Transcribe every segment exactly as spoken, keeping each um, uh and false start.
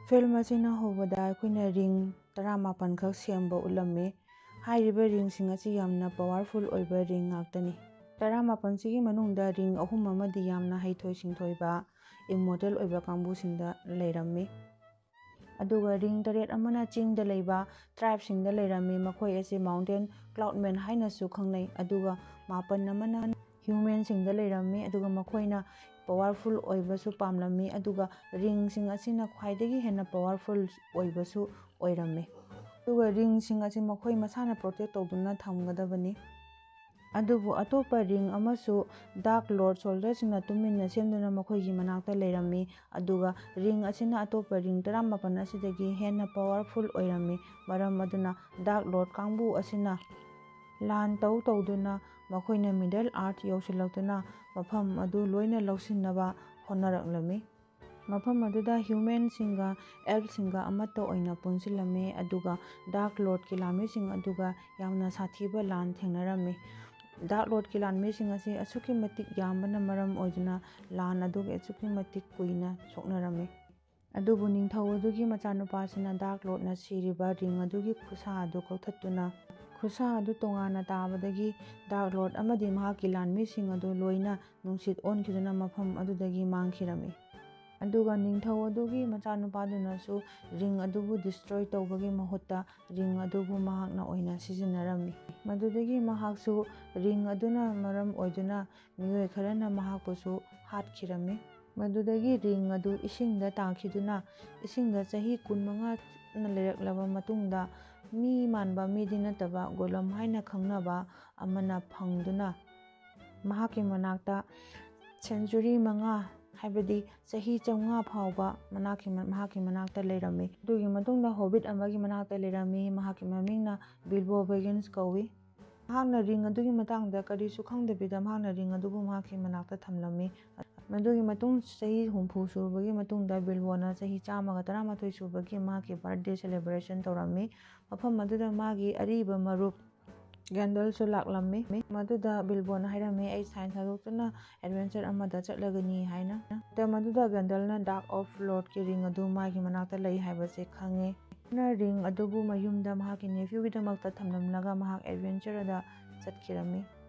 Film ꯑꯁꯤꯅ ꯍꯧꯕꯗ ꯑꯩꯈꯣꯏꯅ ꯔꯤꯡ ꯇꯔꯥꯃꯥꯄꯟ ꯈꯛ ꯁꯦꯝꯕ ꯎꯠꯂꯝꯃꯤ꯫ ꯍꯥꯏꯔꯤꯕ ꯔꯤꯡꯁꯤꯡ ꯑꯁꯤ ꯌꯥꯝꯅ ꯄꯋꯥꯔꯐꯨꯜ ꯑꯣꯏꯕ ꯔꯤꯡ ꯉꯥꯛꯇꯅꯤ꯫ ꯇꯔꯥꯃꯥꯄꯟꯁꯤꯒꯤ ꯃꯅꯨꯡꯗ ꯔꯤꯡ ꯑꯍꯨꯝ ꯑꯃꯗꯤ ꯌꯥꯝꯅ ꯍꯩꯊꯣꯏ ꯁꯤꯡꯊꯣꯏꯕ, ꯏꯃꯣꯔꯇꯦꯜ ꯑꯣꯏꯕ ꯀꯥꯡꯕꯨꯁꯤꯡꯗ ꯂꯩꯔꯝꯃꯤ꯫ ꯑꯗꯨꯒ ꯔꯤꯡ ꯇꯔꯦꯠ ꯑꯃꯅ ꯆꯤꯡꯗ ꯂꯩꯕ ꯇ꯭ꯔꯥꯏꯕꯁꯤꯡꯗ ꯂꯩꯔꯝꯃꯤ꯫ ꯃꯈꯣꯏ ꯑꯁꯤ ꯃꯥꯎꯟꯇꯦꯟ ꯀ꯭ꯂꯥꯎꯗꯃꯦꯟ ꯍꯥꯏꯅꯁꯨ ꯈꯪꯅꯩ꯫ ꯑꯗꯨꯒ ꯃꯥꯄꯟ ꯑꯃꯅ ꯍ꯭ꯌꯨꯃꯦꯟꯁꯤꯡꯗ ꯂꯩꯔꯝꯃꯤ꯫ ꯑꯗꯨꯒ ꯃꯈꯣꯏꯅ ꯄꯋꯥꯔꯐꯨꯜ ꯑꯣꯏꯕꯁꯨ ꯄꯥꯝꯂꯝꯃꯤ꯫ ꯑꯗꯨꯒ ꯔꯤꯡꯁꯤꯡ ꯑꯁꯤꯅ ꯈ꯭ꯋꯥꯏꯗꯒꯤ ꯍꯦꯟꯅ ꯄꯋꯥꯔꯐꯨꯜ ꯑꯣꯏꯕꯁꯨ ꯑꯣꯏꯔꯝꯃꯤ꯫ ꯑꯗꯨꯒ ꯔꯤꯡꯁꯤꯡ ꯑꯁꯤ ꯃꯈꯣꯏ ꯃꯁꯥꯅ ꯄ꯭ꯔꯣꯇꯦꯛ ꯇꯧꯗꯨꯅ ꯊꯝꯒꯗꯕꯅꯤ꯫ ꯑꯗꯨꯕꯨ ꯑꯇꯣꯞꯄ ꯔꯤꯡ ꯑꯃꯁꯨ ꯗꯥꯔꯛ ꯂꯣꯔꯗ ꯁꯣꯜꯖꯔꯁꯤꯡꯅ ꯇꯨꯃꯤꯟꯅ ꯁꯦꯝꯗꯨꯅ ꯃꯈꯣꯏꯒꯤ ꯃꯅꯥꯛꯇ ꯂꯩꯔꯝꯃꯤ꯫ ꯑꯗꯨꯒ ꯔꯤꯡ ꯑꯁꯤꯅ ꯑꯇꯣꯞꯄ ꯔꯤꯡ ꯇꯔꯥꯃꯥꯄꯟ ꯑꯁꯤꯗꯒꯤ ꯍꯦꯟꯅ ꯄꯋꯥꯔꯐꯨꯜ ꯑꯣꯏꯔꯝꯃꯤ꯫ ꯃꯔꯝ ꯑꯗꯨꯅ ꯗꯥꯔꯛ ꯂꯣꯔꯗ ꯀꯥꯡꯕꯨ ꯑꯁꯤꯅ ꯂꯥꯟ ꯇꯧ ꯇꯧꯗꯨꯅ ꯃꯈꯣꯏꯅ ꯃꯤꯗꯜ ꯑꯥꯔꯊ ꯌꯧꯁꯤꯜꯂꯛꯇꯨꯅ ꯃꯐꯝ ꯑꯗꯨ ꯂꯣꯏꯅ ꯂꯧꯁꯤꯟꯅꯕ ꯍꯣꯠꯅꯔꯛꯂꯝꯃꯤ꯫ ꯃꯐꯝ ꯑꯗꯨꯗ ꯍ꯭ꯌꯨꯃꯦꯟꯁꯤꯡꯒ ꯑꯦꯜꯐꯁꯤꯡꯒ ꯑꯃꯠꯇ ꯑꯣꯏꯅ ꯄꯨꯟꯁꯤꯜꯂꯝꯃꯤ, ꯑꯗꯨꯒ ꯗꯥꯔꯛ ꯂꯣꯔꯗꯀꯤ ꯂꯥꯟꯃꯤꯁꯤꯡ ꯑꯗꯨꯒ ꯌꯥꯝꯅ ꯁꯥꯊꯤꯕ ꯂꯥꯟ ꯊꯦꯡꯅꯔꯝꯃꯤ꯫ ꯗꯥꯔꯛ ꯂꯣꯔꯗꯀꯤ ꯂꯥꯟꯃꯤꯁꯤꯡ ꯑꯁꯤ ꯑꯁꯨꯛꯀꯤ ꯃꯇꯤꯛ ꯌꯥꯝꯕꯅ ꯃꯔꯝ ꯑꯣꯏꯗꯨꯅ ꯂꯥꯟ ꯑꯗꯨ ꯑꯁꯨꯛꯀꯤ ꯃꯇꯤꯛ ꯀꯨꯏꯅ ꯁꯣꯛꯅꯔꯝꯃꯤ꯫ ꯑꯗꯨꯕꯨ ꯅꯤꯡꯊꯧ ꯑꯗꯨꯒꯤ ꯃꯆꯥꯅꯨꯄꯥꯁꯤꯅ ꯗꯥꯔꯛ ꯂꯣꯔꯗꯅ ꯁꯤꯔꯤꯕ ꯔꯤꯡ ꯑꯗꯨꯒꯤ ꯈꯨꯠꯁꯥ ꯑꯗꯨ ꯀꯛꯊꯠꯇꯨꯅ, ꯈꯨꯠꯁꯥ ꯑꯗꯨ ꯇꯣꯉꯥꯟꯅ ꯇꯥꯕꯗꯒꯤ ꯗꯥꯔꯛ ꯂꯣꯔꯗ ꯑꯃꯗꯤ ꯃꯍꯥꯛꯀꯤ ꯂꯥꯟꯃꯤꯁꯤꯡ ꯑꯗꯨ ꯂꯣꯏꯅ ꯅꯨꯡꯁꯤꯠ ꯑꯣꯟꯈꯤꯗꯨꯅ ꯃꯐꯝ ꯑꯗꯨꯗꯒꯤ ꯃꯥꯡꯈꯤꯔꯝꯃꯤ꯫ ꯑꯗꯨꯒ ꯅꯤꯡꯊꯧ ꯑꯗꯨꯒꯤ ꯃꯆꯥꯅꯨꯄꯥꯗꯨꯅꯁꯨ ꯔꯤꯡ ꯑꯗꯨꯕꯨ ꯗꯤꯁꯇ꯭ꯔꯣꯏ ꯇꯧꯕꯒꯤ ꯃꯍꯨꯠꯇ ꯔꯤꯡ ꯑꯗꯨꯕꯨ ꯃꯍꯥꯛꯅ ꯑꯣꯏꯅ ꯁꯤꯖꯤꯟꯅꯔꯝꯃꯤ꯫ ꯃꯗꯨꯗꯒꯤ ꯃꯍꯥꯛꯁꯨ ꯔꯤꯡ ꯑꯗꯨꯅ ꯃꯔꯝ ꯑꯣꯏꯗꯨꯅ ꯃꯤꯑꯣꯏ ꯈꯔꯅ ꯃꯍꯥꯛꯄꯨꯁꯨ ꯍꯥꯠꯈꯤꯔꯝꯃꯤ꯫ ꯃꯗꯨꯗꯒꯤ ꯔꯤꯡ ꯑꯗꯨ ꯏꯁꯤꯡꯗ ꯇꯥꯈꯤꯗꯨꯅ, ꯏꯁꯤꯡꯗ ꯆꯍꯤ ꯀꯨꯟꯃꯉꯥ ꯂꯩꯔꯛꯂꯕ ꯃꯇꯨꯡꯗ, ꯃꯤ ꯃꯥꯟꯕ ꯃꯤꯗꯤ ꯅꯠꯇꯕ ꯒꯣꯂꯝ ꯍꯥꯏꯅ ꯈꯪꯅꯕ ꯑꯃꯅ ꯐꯪꯗꯨꯅ, ꯃꯍꯥꯛꯀꯤ ꯃꯅꯥꯛꯇ ꯁꯦꯟꯆꯨꯔꯤ ꯃꯉꯥ, ꯍꯥꯏꯕꯗꯤ ꯆꯍꯤ ꯆꯥꯝꯃꯉꯥ ꯐꯥꯎꯕ ꯃꯅꯥꯛꯀꯤ, ꯃꯍꯥꯛꯀꯤ ꯃꯅꯥꯛꯇ ꯂꯩꯔꯝꯃꯤ꯫ ꯑꯗꯨꯒꯤ ꯃꯇꯨꯡꯗ ꯍꯣꯕꯤꯠ ꯑꯃꯒꯤ ꯃꯅꯥꯛꯇ ꯂꯩꯔꯝꯃꯤ꯫ ꯃꯍꯥꯛꯀꯤ ꯃꯃꯤꯡꯅ ꯕꯤꯜꯕꯣ ꯕꯦꯒꯤꯟꯁ ꯀꯧꯏ꯫ ꯃꯍꯥꯛꯅ ꯔꯤꯡ ꯑꯗꯨꯒꯤ ꯃꯇꯥꯡꯗ ꯀꯔꯤꯁꯨ ꯈꯪꯗꯕꯤꯗ ꯃꯍꯥꯛꯅ ꯔꯤꯡ ꯑꯗꯨꯕꯨ ꯃꯍꯥꯛꯀꯤ ꯃꯅꯥꯛꯇ ꯊꯝꯂꯝꯃꯤ꯫ ꯃꯗꯨꯒꯤ ꯃꯇꯨꯡ ꯆꯍꯤ ꯍꯨꯝꯐꯨ ꯁꯨꯔꯕꯒꯤ ꯃꯇꯨꯡꯗ ꯕꯤꯜꯕꯣꯅ ꯆꯍꯤ ꯆꯥꯝꯃꯒ ꯇꯔꯥꯃꯥꯊꯣꯏ ꯁꯨꯕꯒꯤ ꯃꯍꯥꯛꯀꯤ ꯕꯥꯔꯠꯗꯦ ꯁꯦꯂꯦꯕ꯭ꯔꯦꯁꯟ ꯇꯧꯔꯝꯃꯤ꯫ ꯃꯐꯝ ꯑꯗꯨꯗ ꯃꯥꯒꯤ ꯑꯔꯤꯕ ꯃꯔꯨꯞ ꯒꯦꯟꯗꯜꯁꯨ ꯂꯥꯛꯂꯝꯃꯤ꯫ ꯃꯗꯨꯗ ꯕꯤꯜꯕꯣꯅ ꯍꯥꯏꯔꯝꯃꯤ, "ꯑꯩ ꯁꯥꯏꯟ ꯊꯥꯗꯣꯛꯇꯨꯅ ꯑꯦꯗꯚꯦꯟꯆꯔ ꯑꯃꯗ ꯆꯠꯂꯒꯅꯤ" ꯍꯥꯏꯅ꯫ ꯃꯇꯝ ꯑꯗꯨꯗ ꯒꯦꯟꯗꯜꯅ ꯗꯥꯔꯛ ꯑꯣꯐ ꯂꯣꯔꯗꯀꯤ ꯔꯤꯡ ꯑꯗꯨ ꯃꯥꯒꯤ ꯃꯅꯥꯛꯇ ꯂꯩ ꯍꯥꯏꯕꯁꯦ ꯈꯪꯉꯤ꯫ ꯅ ꯔꯤꯡ ꯑꯗꯨꯕꯨ ꯃꯌꯨꯝꯗ ꯃꯍꯥꯛꯀꯤ ꯅꯦꯐ꯭ꯌꯨꯒꯤꯗꯃꯛꯇ ꯊꯝꯂꯝꯂꯒ ꯃꯍꯥꯛ ꯑꯦꯗꯚꯦꯟꯆꯔꯗ ꯆꯠꯈꯤꯔꯝꯃꯤ꯫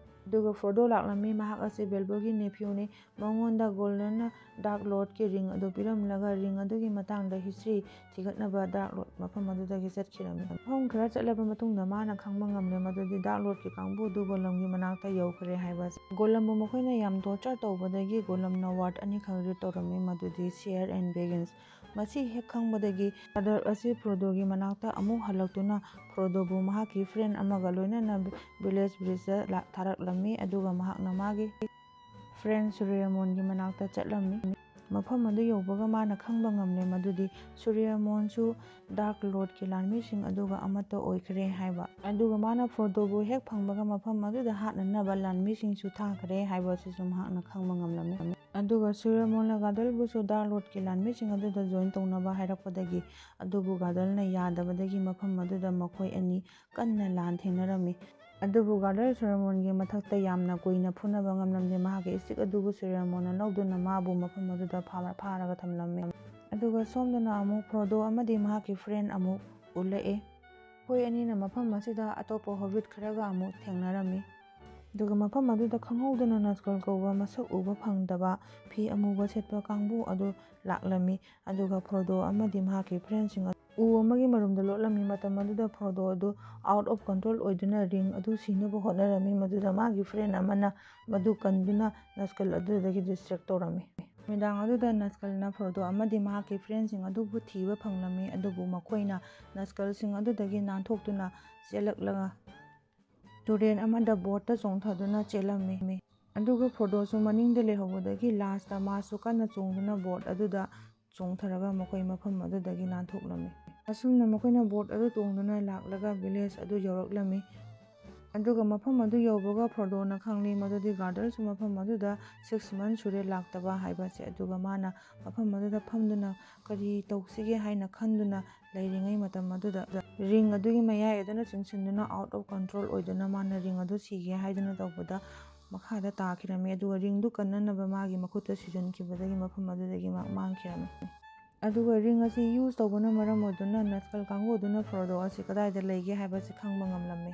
ꯑꯗꯨꯒ ꯐ꯭ꯔꯣꯗꯣ ꯂꯥꯛꯂꯝꯃꯤ꯫ ꯃꯍꯥꯛ ꯑꯁꯤ ꯕꯤꯜꯕꯣꯒꯤ ꯅꯦꯐ꯭ꯌꯨꯅꯤ꯫ ꯃꯉꯣꯟꯗ ꯒꯣꯂꯝꯅ ꯗꯥꯔꯛ ꯂꯣꯔꯗꯀꯤ ꯔꯤꯡ ꯑꯗꯨ ꯄꯤꯔꯝꯂꯒ ꯔꯤꯡ ꯑꯗꯨꯒꯤ ꯃꯇꯥꯡꯗ ꯍꯤꯁꯇ꯭ꯔꯤ ꯊꯤꯒꯠꯅꯕ ꯗꯥꯔꯛ ꯂꯣꯔꯗ ꯃꯐꯝ ꯑꯗꯨꯗꯒꯤ ꯆꯠꯈꯤꯔꯝꯃꯤ꯫ ꯃꯐꯝ ꯈꯔ ꯆꯠꯂꯕ ꯃꯇꯨꯡꯗ ꯃꯥꯅ ꯈꯪꯕ ꯉꯝꯂꯦ ꯃꯗꯨꯗꯤ ꯗꯥꯔꯛ ꯂꯣꯔꯗꯀꯤ ꯀꯥꯡꯕꯨ ꯑꯗꯨ ꯒꯣꯂꯝꯒꯤ ꯃꯅꯥꯛꯇ ꯌꯧꯈ꯭ꯔꯦ ꯍꯥꯏꯕ ꯑꯁꯤ꯫ ꯒꯣꯂꯝꯕꯨ ꯃꯈꯣꯏꯅ ꯌꯥꯝ ꯇꯣꯔꯆꯔ ꯇꯧꯕꯗꯒꯤ ꯒꯣꯂꯝꯅ ꯋꯥꯔꯗ ꯑꯅꯤꯈꯛ ꯔꯤꯗ ꯇꯧꯔꯝꯃꯤ, ꯃꯗꯨꯗꯤ ꯁꯤꯌꯔ ꯑꯦꯟ ꯕꯦꯒꯤꯟꯁ꯫ ꯃꯁꯤ ꯍꯦꯛ ꯈꯪꯕꯗꯒꯤ ꯒꯥꯗꯜ ꯑꯁꯤ ꯐ꯭ꯔꯣꯗꯣꯒꯤ ꯃꯅꯥꯛꯇ ꯑꯃꯨꯛ ꯍꯜꯂꯛꯇꯨꯅ ꯐ꯭ꯔꯣꯗꯣꯕꯨ ꯃꯍꯥꯛꯀꯤ ꯐ꯭ꯔꯦꯟ ꯑꯃꯒ ꯂꯣꯏꯅꯅ ꯚꯤꯂꯦꯖ ꯕ꯭ꯔꯤꯖꯇ ꯂꯥꯛ-, ꯊꯥꯔꯛꯂꯝꯃꯤ, ꯑꯗꯨꯒ ꯃꯍꯥꯛꯅ ꯃꯥꯒꯤ ꯐ꯭ꯔꯦꯟ ꯁꯨꯔꯤꯌꯥꯃꯣꯟꯒꯤ ꯃꯅꯥꯛꯇ ꯆꯠꯂꯝꯃꯤ꯫ ꯃꯐꯝ ꯑꯗꯨ ꯌꯧꯕꯒ ꯃꯥꯅ ꯈꯪꯕ ꯉꯝꯂꯦ ꯃꯗꯨꯗꯤ ꯁꯨꯔꯤꯌꯥꯃꯣꯟꯁꯨ ꯗꯥꯔꯛ ꯂꯣꯔꯗꯀꯤ ꯂꯥꯟꯃꯤꯁꯤꯡ ꯑꯗꯨꯒ ꯑꯃꯠꯇ ꯑꯣꯏꯈ꯭ꯔꯦ ꯍꯥꯏꯕ꯫ ꯑꯗꯨꯒ ꯃꯥꯅ ꯐ꯭ꯔꯣꯗꯣꯕꯨ ꯍꯦꯛ ꯐꯪꯕꯒ ꯃꯐꯝ ꯑꯗꯨꯗ ꯍꯥꯠꯅꯅꯕ ꯂꯥꯟꯃꯤꯁꯤꯡꯁꯨ ꯊꯥꯈ꯭ꯔꯦ ꯍꯥꯏꯕ ꯑꯁꯤꯁꯨ ꯃꯍꯥꯛꯅ ꯈꯪꯕ ꯉꯝꯂꯝꯃꯤ꯫ ꯑꯗꯨꯒ ꯁꯨꯔꯤꯌꯥꯃꯣꯟꯅ ꯒꯥꯗꯜꯕꯨꯁꯨ ꯗꯥꯔꯛ ꯂꯣꯔꯗꯀꯤ ꯂꯥꯟꯃꯤꯁꯤꯡ ꯑꯗꯨꯗ ꯖꯣꯏꯟ ꯇꯧꯅꯕ ꯍꯥꯏꯔꯛꯄꯗꯒꯤ, ꯑꯗꯨꯕꯨ ꯒꯥꯗꯜꯅ ꯌꯥꯗꯕꯗꯒꯤ ꯃꯐꯝ ꯑꯗꯨꯗ ꯃꯈꯣꯏ ꯑꯅꯤ ꯀꯟꯅ ꯂꯥꯟ ꯊꯦꯡꯅꯔꯝꯃꯤ꯫ ꯑꯗꯨꯕꯨ ꯒꯥꯗꯜ ꯁꯨꯔꯤꯌꯥꯃꯣꯟꯒꯤ ꯃꯊꯛꯇ ꯌꯥꯝꯅ ꯀꯨꯏꯅ ꯐꯨꯅꯕ ꯉꯝꯂꯝꯗꯦ꯫ ꯃꯍꯥꯛꯀꯤ ꯏꯁꯇꯤꯛ ꯑꯗꯨꯕꯨ ꯁꯨꯔꯤꯌꯥꯃꯣꯟꯅ ꯂꯧꯗꯨꯅ ꯃꯥꯕꯨ ꯃꯐꯝ ꯑꯗꯨꯗ ꯐꯥ-, ꯐꯥꯔꯒ ꯊꯝꯂꯝꯃꯤ꯫ ꯑꯗꯨꯒ ꯁꯣꯝꯗꯅ ꯑꯃꯨꯛ ꯐ꯭ꯔꯣꯗꯣ ꯑꯃꯗꯤ ꯃꯍꯥꯛꯀꯤ ꯐ꯭ꯔꯦꯟ ꯑꯃꯨꯛ ꯎꯠꯂꯛꯑꯦ꯫ ꯃꯈꯣꯏ ꯑꯅꯤꯅ ꯃꯐꯝ ꯑꯁꯤꯗ ꯑꯇꯣꯞꯄ ꯍꯣꯕꯤꯠ ꯈꯔꯒ ꯑꯃꯨꯛ ꯊꯦꯡꯅꯔꯝꯃꯤ꯫ ꯑꯗꯨꯒ ꯃꯐꯝ ꯑꯗꯨꯗ ꯈꯪꯍꯧꯗꯅ ꯅꯁꯀꯜ ꯀꯧꯕ ꯃꯁꯛ ꯎꯕ ꯐꯪꯗꯕ ꯐꯤ ꯑꯃꯨꯕ ꯁꯦꯠꯄ ꯀꯥꯡꯕꯨ ꯑꯗꯨ ꯂꯥꯛꯂꯝꯃꯤ꯫ ꯑꯗꯨꯒ ꯐ꯭ꯔꯣꯗꯣ ꯑꯃꯗꯤ ꯃꯍꯥꯛꯀꯤ ꯐ꯭ꯔꯦꯟꯁꯤꯡ ꯑꯗꯨ ꯎ ꯑꯃꯒꯤ ꯃꯔꯨꯝꯗ ꯂꯣꯠꯂꯝꯃꯤ꯫ ꯃꯇꯝ ꯑꯗꯨꯗ ꯐ꯭ꯔꯣꯗꯣ ꯑꯗꯨ ꯑꯥꯎꯠ ꯑꯣꯐ ꯀꯟꯇ꯭ꯔꯣꯜ ꯑꯣꯏꯗꯨꯅ ꯔꯤꯡ ꯑꯗꯨ ꯁꯤꯅꯕ ꯍꯣꯠꯅꯔꯝꯃꯤ, ꯃꯗꯨꯗ ꯃꯥꯒꯤ ꯐ꯭ꯔꯦꯟ ꯑꯃꯅ ꯃꯗꯨ ꯀꯟꯗꯨꯅ ꯅꯁꯀꯜ ꯑꯗꯨꯗꯒꯤ ꯗꯤꯁꯇ꯭ꯔꯦꯛ ꯇꯧꯔꯝꯃꯤ꯫ ꯅꯨꯃꯤꯗꯥꯡ ꯑꯗꯨꯗ ꯅꯁꯀꯜꯅ ꯐ꯭ꯔꯣꯗꯣ ꯑꯃꯗꯤ ꯃꯍꯥꯛꯀꯤ ꯐ꯭ꯔꯦꯟꯁꯤꯡ ꯑꯗꯨꯕꯨ ꯊꯤꯕ ꯐꯪꯂꯝꯃꯤ, ꯑꯗꯨꯕꯨ ꯃꯈꯣꯏꯅ ꯅꯁꯀꯜꯁꯤꯡ ꯑꯗꯨꯗꯒꯤ ꯅꯥꯟꯊꯣꯛꯇꯨꯅ ꯆꯦꯜꯂꯛꯂꯒ ꯇꯨꯔꯦꯜ ꯑꯃꯗ ꯕꯣꯠꯇ ꯆꯣꯡꯊꯗꯨꯅ ꯆꯦꯜꯂꯝꯃꯤ꯫ ꯑꯗꯨꯒ ꯐ꯭ꯔꯣꯗꯣꯁꯨ ꯃꯅꯤꯡꯗ ꯂꯩꯍꯧꯕꯗꯒꯤ ꯂꯥꯁꯇ ꯃꯥꯁꯨ ꯀꯟꯅ ꯆꯣꯡꯗꯨꯅ ꯕꯣꯠ ꯑꯗꯨꯗ ꯆꯣꯡꯊꯔꯒ ꯃꯈꯣꯏ ꯃꯐꯝ ꯑꯗꯨꯗꯒꯤ ꯅꯥꯟꯊꯣꯛꯂꯝꯃꯤ꯫ ꯑꯁꯨꯝꯅ ꯃꯈꯣꯏꯅ ꯕꯣꯠ ꯑꯗꯨ ꯇꯣꯡꯗꯨꯅ ꯂꯥꯛꯂꯒ ꯚꯤꯂꯦꯖ ꯑꯗꯨ ꯌꯧꯔꯛꯂꯝꯃꯤ꯫ ꯑꯗꯨꯒ ꯃꯐꯝ ꯑꯗꯨ ꯌꯧꯕꯒ ꯐ꯭ꯔꯣꯗꯣꯅ ꯈꯪꯂꯤ ꯃꯗꯨꯗꯤ ꯒꯥꯔꯗꯜꯁꯨ ꯃꯐꯝ ꯑꯗꯨꯗ ꯁꯤꯛꯁ ꯃꯟꯊ ꯁꯨꯔꯦ ꯂꯥꯛꯇꯕ ꯍꯥꯏꯕꯁꯦ꯫ ꯑꯗꯨꯒ ꯃꯥꯅ ꯃꯐꯝ ꯑꯗꯨꯗ ꯐꯝꯗꯨꯅ ꯀꯔꯤ ꯇꯧꯁꯤꯒꯦ ꯍꯥꯏꯅ ꯈꯟꯗꯨꯅ ꯂꯩꯔꯤꯉꯩ ꯃꯇꯝ ꯑꯗꯨꯗ ꯔꯤꯡ ꯑꯗꯨꯒꯤ ꯃꯌꯥꯏ ꯑꯗꯨꯅ ꯆꯤꯡꯁꯤꯟꯗꯨꯅ ꯑꯥꯎꯠ ꯑꯣꯐ ꯀꯟꯇ꯭ꯔꯣꯜ ꯑꯣꯏꯗꯨꯅ ꯃꯥꯅ ꯔꯤꯡ ꯑꯗꯨ ꯁꯤꯒꯦ ꯍꯥꯏꯗꯨꯅ ꯇꯧꯕꯗ ꯃꯈꯥꯗ ꯇꯥꯈꯤꯔꯝꯃꯤ꯫ ꯑꯗꯨꯒ ꯔꯤꯡꯗꯨ ꯀꯟꯅꯅꯕ ꯃꯥꯒꯤ ꯃꯈꯨꯠꯇ ꯁꯤꯖꯤꯟꯈꯤꯕꯗꯒꯤ ꯃꯐꯝ ꯑꯗꯨꯗꯒꯤ ꯃꯍꯥꯛ ꯃꯥꯡꯈꯤꯔꯝꯃꯤ꯫ ꯑꯗꯨꯒ ꯔꯤꯡ ꯑꯁꯤ ꯌꯨꯁ ꯇꯧꯕꯅ ꯃꯔꯝ ꯑꯣꯏꯗꯨꯅ ꯅꯁꯀꯜ ꯀꯥꯡꯕꯨ ꯑꯗꯨꯅ ꯐ꯭ꯔꯣꯗꯣ ꯑꯁꯤ ꯀꯗꯥꯏꯗ ꯂꯩꯒꯦ ꯍꯥꯏꯕꯁꯤ ꯈꯪꯕ ꯉꯝꯂꯝꯃꯤ꯫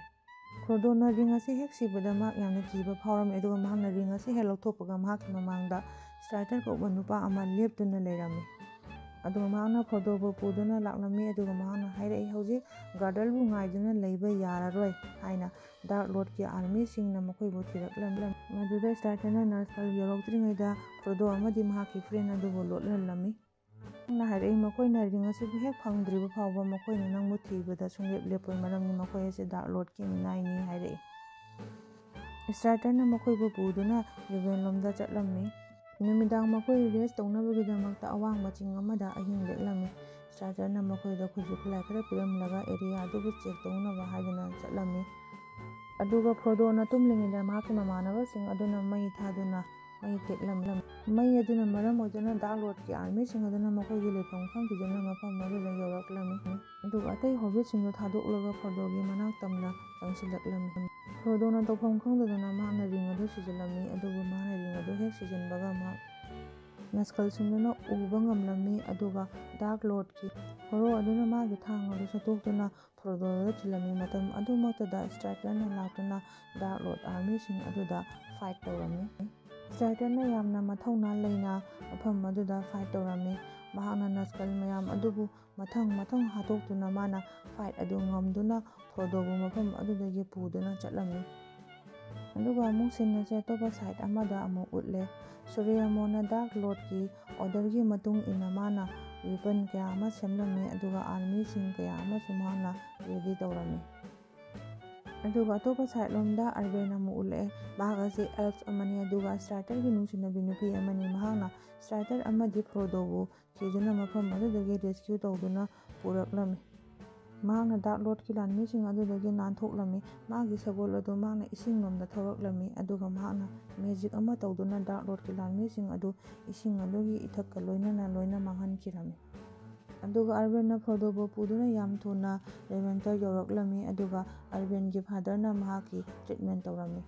ꯐ꯭ꯔꯣꯗꯣꯅ ꯔꯤꯡ ꯑꯁꯤ ꯍꯦꯛ ꯁꯤꯕꯗ ꯃꯍꯥꯛ ꯌꯥꯝꯅ ꯀꯤꯕ ꯐꯥꯎꯔꯝꯃꯤ, ꯑꯗꯨꯒ ꯃꯍꯥꯛꯅ ꯔꯤꯡ ꯑꯁꯤ ꯍꯦꯛ ꯂꯧꯊꯣꯛꯄꯒ ꯃꯍꯥꯛꯀꯤ ꯃꯃꯥꯡꯗ ꯁ꯭ꯇ꯭ꯔꯥꯏꯇꯔ ꯀꯧꯕ ꯅꯨꯄꯥ ꯑꯃ ꯂꯦꯞꯇꯨꯅ ꯂꯩꯔꯝꯃꯤ꯫ ꯑꯗꯨꯒ ꯃꯍꯥꯛꯅ ꯐ꯭ꯔꯣꯗꯣꯕꯨ ꯄꯨꯗꯨꯅ ꯂꯥꯛꯂꯝꯃꯤ, ꯑꯗꯨꯒ ꯃꯍꯥꯛꯅ ꯍꯥꯏꯔꯛꯏ, "ꯍꯧꯖꯤꯛ ꯒꯥꯔꯗꯜꯕꯨ ꯉꯥꯏꯗꯨꯅ ꯂꯩꯕ ꯌꯥꯔꯔꯣꯏ" ꯍꯥꯏꯅ꯫ ꯗꯥꯔꯛ ꯂꯣꯔꯗꯀꯤ ꯑꯥꯔꯃꯤꯁꯤꯡꯅ ꯃꯈꯣꯏꯕꯨ ꯊꯤꯔꯛꯂꯝꯃꯤ꯫ ꯃꯗꯨꯗ ꯁ꯭ꯇ꯭ꯔꯥꯏꯇꯔꯅ ꯅꯁꯀꯜ ꯌꯧꯔꯛꯇ꯭ꯔꯤꯉꯩꯗ ꯐ꯭ꯔꯣꯗꯣ ꯑꯃꯗꯤ ꯃꯍꯥꯛꯀꯤ ꯐ꯭ꯔꯦꯟ ꯑꯗꯨꯕꯨ ꯂꯣꯠꯍꯜꯂꯝꯃꯤ꯫ ꯃꯍꯥꯛꯅ ꯍꯥꯏꯔꯛꯏ, "ꯃꯈꯣꯏꯅ ꯔꯤꯡ ꯑꯁꯤꯕꯨ ꯍꯦꯛ ꯐꯪꯗ꯭ꯔꯤꯕ ꯐꯥꯎꯕ ꯃꯈꯣꯏꯅ ꯅꯪꯕꯨ ꯊꯤꯕꯗ ꯁꯨꯡꯂꯦꯞ ꯂꯦꯞꯄꯣꯏ, ꯃꯔꯝꯗꯤ ꯃꯈꯣꯏ ꯑꯁꯤ ꯗꯥꯔꯛ ꯂꯣꯔꯗꯀꯤ ꯃꯤꯅꯥꯏꯅꯤ" ꯍꯥꯏꯔꯛꯏ꯫ ꯁ꯭ꯇ꯭ꯔꯥꯏꯇꯔꯅ ꯃꯈꯣꯏꯕꯨ ꯄꯨꯗꯨꯅ ꯔꯦꯚꯦꯟꯂꯣꯝꯗ ꯆꯠꯂꯝꯃꯤ꯫ ꯅꯨꯃꯤꯗꯥꯡ ꯃꯈꯣꯏ ꯔꯦꯁ ꯇꯧꯅꯕꯒꯤꯗꯃꯛꯇ ꯑꯋꯥꯡꯕ ꯆꯤꯡ ꯑꯃꯗ ꯑꯍꯤꯡ ꯂꯦꯛꯂꯝꯃꯤ꯫ ꯁ꯭ꯇ꯭ꯔꯥꯏꯇꯔꯅ ꯃꯈꯣꯏꯗ ꯈꯨꯠꯁꯨ ꯈꯨꯠꯂꯥꯏ ꯈꯔ ꯄꯤꯔꯝꯂꯒ ꯑꯦꯔꯤꯌꯥ ꯑꯗꯨꯕꯨ ꯆꯦꯛ ꯇꯧꯅꯕ ꯍꯥꯏꯗꯨꯅ ꯆꯠꯂꯝꯃꯤ꯫ ꯑꯗꯨꯒ ꯐ꯭ꯔꯣꯗꯣꯅ ꯇꯨꯝꯂꯤꯉꯩꯗ ꯃꯍꯥꯛꯀꯤ ꯃꯃꯥꯟꯅꯕꯁꯤꯡ ꯑꯗꯨꯅ ꯃꯩ ꯊꯥꯗꯨꯅ ꯃꯩ ꯇꯦꯛꯂꯝꯂꯝꯃꯤ꯫ ꯃꯩ ꯑꯗꯨꯅ ꯃꯔꯝ ꯑꯣꯏꯗꯨꯅ ꯗꯥꯔꯛ ꯂꯣꯔꯗꯀꯤ ꯑꯥꯔꯃꯤꯁꯤꯡ ꯑꯗꯨꯅ ꯃꯈꯣꯏꯒꯤ ꯂꯩꯐꯝ ꯈꯪꯈꯤꯗꯨꯅ ꯃꯐꯝ ꯑꯗꯨꯗ ꯌꯧꯔꯛꯂꯝꯃꯤ꯫ ꯑꯗꯨꯒ ꯑꯇꯩ ꯍꯣꯕꯤꯠꯁꯤꯡꯗꯨ ꯊꯥꯗꯣꯛꯂꯒ ꯐ꯭ꯔꯣꯗꯣꯒꯤ ꯃꯅꯥꯛ ꯇꯝꯅ ꯆꯪꯁꯤꯜꯂꯛꯂꯝꯃꯤ꯫ ꯐ꯭ꯔꯣꯗꯣꯅ ꯇꯧꯐꯝ ꯈꯪꯗꯗꯅ ꯃꯍꯥꯛꯅ ꯔꯤꯡ ꯑꯗꯨ ꯁꯤꯖꯤꯜꯂꯝꯃꯤ, ꯑꯗꯨꯕꯨ ꯃꯍꯥꯛꯅ ꯔꯤꯡ ꯑꯗꯨ ꯍꯦꯛ ꯁꯤꯖꯤꯟꯕꯒ ꯃꯍꯥꯛ ꯅꯁꯀꯜꯁꯤꯡꯗꯨꯅ ꯎꯕ ꯉꯝꯂꯝꯃꯤ, ꯑꯗꯨꯒ ꯗꯥꯔꯛ ꯂꯣꯔꯗꯀꯤ ꯍꯣꯔꯣ ꯑꯗꯨꯅ ꯃꯥꯒꯤ ꯊꯥꯡ ꯑꯗꯨ ꯁꯠꯇꯣꯛꯇꯨꯅ ꯐ꯭ꯔꯣꯗꯣꯗ ꯊꯤꯜꯂꯝꯃꯤ꯫ ꯃꯇꯝ ꯑꯗꯨꯃꯛꯇꯗ ꯁ꯭ꯇ꯭ꯔꯥꯏꯇꯔꯅ ꯂꯥꯛꯇꯨꯅ ꯗꯥꯔꯛ ꯂꯣꯔꯗ ꯑꯥꯔꯃꯤꯁꯤꯡ ꯑꯗꯨꯗ ꯐꯥꯏꯠ ꯇꯧꯔꯝꯃꯤ꯫ ꯁ꯭ꯇ꯭ꯔꯥꯏꯇꯔꯅ ꯌꯥꯝꯅ ꯃꯊꯧꯅꯥ ꯂꯩꯅ ꯃꯐꯝ ꯑꯗꯨꯗ ꯐꯥꯏꯠ ꯇꯧꯔꯝꯃꯤ꯫ ꯃꯍꯥꯛꯅ ꯅꯁꯀꯜ ꯃꯌꯥꯝ ꯑꯗꯨꯕꯨ ꯃꯊꯪ ꯃꯊꯪ ꯍꯥꯠꯇꯣꯛꯇꯨꯅ ꯃꯥꯅ ꯐꯥꯏꯠ ꯑꯗꯨ ꯉꯝꯗꯨꯅ ꯐ꯭ꯔꯣꯗꯣꯕꯨ ꯃꯐꯝ ꯑꯗꯨꯗꯒꯤ ꯄꯨꯗꯨꯅ ꯆꯠꯂꯝꯃꯤ꯫ ꯑꯗꯨꯒ ꯑꯃꯨꯛ ꯁꯤꯟ ꯑꯁꯦ ꯑꯇꯣꯞꯄ ꯁꯥꯏꯠ ꯑꯃꯗ ꯑꯃꯨꯛ ꯎꯠꯂꯦ꯫ ꯁꯨꯔꯤꯌꯥꯃꯣꯅ ꯗꯥꯔꯛ ꯂꯣꯔꯗꯀꯤ ꯑꯣꯔꯗꯔꯒꯤ ꯃꯇꯨꯡ ꯏꯟꯅ ꯃꯥꯅ ꯋꯦꯄꯟ ꯀꯌꯥ ꯑꯃ ꯁꯦꯝꯂꯝꯃꯤ, ꯑꯗꯨꯒ ꯑꯥꯔꯃꯤꯁꯤꯡ ꯀꯌꯥ ꯑꯃꯁꯨ ꯃꯍꯥꯛꯅ ꯔꯦꯗꯤ ꯇꯧꯔꯝꯃꯤ꯫ ꯑꯗꯨꯒ ꯑꯇꯣꯞꯄ ꯁꯥꯏꯠ ꯂꯣꯝꯗ ꯑꯔꯕꯦꯟ ꯑꯃꯨꯛ ꯎꯠꯂꯛꯑꯦ꯫ ꯃꯍꯥꯛ ꯑꯁꯤ ꯑꯦꯜꯐ ꯑꯃꯅꯤ, ꯑꯗꯨꯒ ꯁ꯭ꯇ꯭ꯔꯥꯏꯇꯔꯒꯤ ꯅꯨꯡꯁꯤꯅꯕꯤ ꯅꯨꯄꯤ ꯑꯃꯅꯤ꯫ ꯃꯍꯥꯛꯅ ꯁ꯭ꯇ꯭ꯔꯥꯏꯇꯔ ꯑꯃꯗꯤ ꯐ꯭ꯔꯣꯗꯣꯕꯨ ꯊꯤꯗꯨꯅ ꯃꯐꯝ ꯑꯗꯨꯗꯒꯤ ꯔꯦꯁꯀ꯭ꯌꯨ ꯇꯧꯗꯨꯅ ꯄꯨꯔꯛꯂꯝꯃꯤ꯫ ꯃꯍꯥꯛꯅ ꯗꯥꯔꯛ ꯂꯣꯔꯗꯀꯤ ꯂꯥꯟꯃꯤꯁꯤꯡ ꯑꯗꯨꯗꯒꯤ ꯅꯥꯟꯊꯣꯛꯂꯝꯃꯤ꯫ ꯃꯥꯒꯤ ꯁꯒꯣꯜ ꯑꯗꯨ ꯃꯍꯥꯛꯅ ꯏꯁꯤꯡꯂꯣꯝꯗ ꯊꯧꯔꯛꯂꯝꯃꯤ, ꯑꯗꯨꯒ ꯃꯍꯥꯛꯅ ꯃꯦꯖꯤꯛ ꯑꯃ ꯇꯧꯗꯨꯅ ꯗꯥꯔꯛ ꯂꯣꯔꯗꯀꯤ ꯂꯥꯟꯃꯤꯁꯤꯡ ꯑꯗꯨ ꯏꯁꯤꯡ ꯑꯗꯨꯒꯤ ꯏꯊꯛꯀ ꯂꯣꯏꯅꯅ ꯂꯣꯏꯅ ꯃꯥꯡꯍꯟꯈꯤꯔꯝꯃꯤ꯫ ꯑꯗꯨꯒ ꯑꯔꯕꯦꯟꯅ ꯐ꯭ꯔꯣꯗꯣꯕꯨ ꯄꯨꯗꯨꯅ ꯌꯥꯝ ꯊꯨꯅ ꯔꯦꯚꯦꯟꯇꯔ ꯌꯧꯔꯛꯂꯝꯃꯤ, ꯑꯗꯨꯒ ꯑꯔꯕꯦꯟꯒꯤ ꯐꯥꯗꯔꯅ ꯃꯍꯥꯛꯀꯤ ꯇ꯭ꯔꯤꯠꯃꯦꯟ ꯇꯧꯔꯝꯃꯤ꯫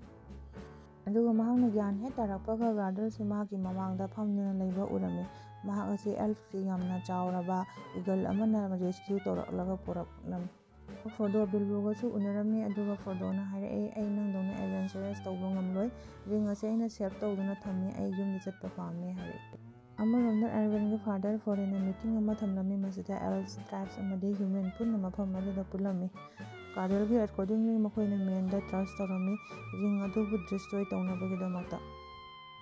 ꯑꯗꯨꯒ ꯃꯍꯥꯛꯅ ꯒ꯭ꯌꯥꯟ ꯍꯦꯛ ꯇꯥꯔꯛꯄꯒ ꯒꯥꯔꯗꯜꯁꯤ ꯃꯍꯥꯛꯀꯤ ꯃꯃꯥꯡꯗ ꯐꯝꯗꯨꯅ ꯂꯩꯕ ꯎꯔꯝꯃꯤ꯫ ꯃꯍꯥꯛ ꯑꯁꯤ ꯑꯦꯜꯐꯁꯤ ꯌꯥꯝꯅ ꯆꯥꯎꯔꯕ ꯏꯒꯜ ꯑꯃꯅ ꯔꯦꯁꯀ꯭ꯌꯨ ꯇꯧꯔꯛꯂꯒ ꯄꯨꯔꯛꯂꯝꯃꯤ꯫ ꯐ꯭ꯔꯣꯗꯣ ꯕꯤꯜꯕꯣꯒꯁꯨ ꯎꯅꯔꯝꯃꯤ, ꯑꯗꯨꯒ ꯐ꯭ꯔꯣꯗꯣꯅ ꯍꯥꯏꯔꯛꯏ, "ꯑꯩ ꯅꯪꯗꯧꯅ ꯑꯦꯗꯚꯦꯟꯆꯔꯁ ꯇꯧꯕ ꯉꯝꯂꯣꯏ꯫ ꯔꯤꯡ ꯑꯁꯤ ꯑꯩꯅ ꯁꯦꯞ ꯇꯧꯗꯨꯅ ꯊꯝꯃꯤ꯫ ꯑꯩ ꯌꯨꯝꯗ ꯆꯠꯄ ꯄꯥꯝꯃꯤ" ꯍꯥꯏꯔꯛꯏ꯫ ꯑꯃꯔꯣꯝꯗ ꯑꯔꯕꯦꯟꯒꯤ ꯐꯥꯗꯔ ꯐꯣꯔꯦꯟꯅ ꯃꯤꯇꯤꯡ ꯑꯃ ꯊꯝꯂꯝꯃꯤ꯫ ꯃꯁꯤꯗ ꯑꯦꯜꯐ, ꯇ꯭ꯔꯥꯏꯕꯁ ꯑꯃꯗꯤ ꯍ꯭ꯌꯨꯃꯦꯟ ꯄꯨꯟꯅ ꯃꯐꯝ ꯑꯗꯨꯗ ꯄꯨꯜꯂꯝꯃꯤ꯫ ꯒꯥꯔꯗꯜꯒꯤ ꯑꯦꯀꯣꯔꯗꯤꯡꯂꯤ ꯃꯈꯣꯏꯅ ꯃꯦꯟꯗ ꯇ꯭ꯔꯁ ꯇꯧꯔꯝꯃꯤ꯫ ꯔꯤꯡ ꯑꯗꯨꯕꯨ ꯗꯤꯁꯇ꯭ꯔꯣꯏ ꯇꯧꯅꯕꯒꯤꯗꯃꯛꯇ꯫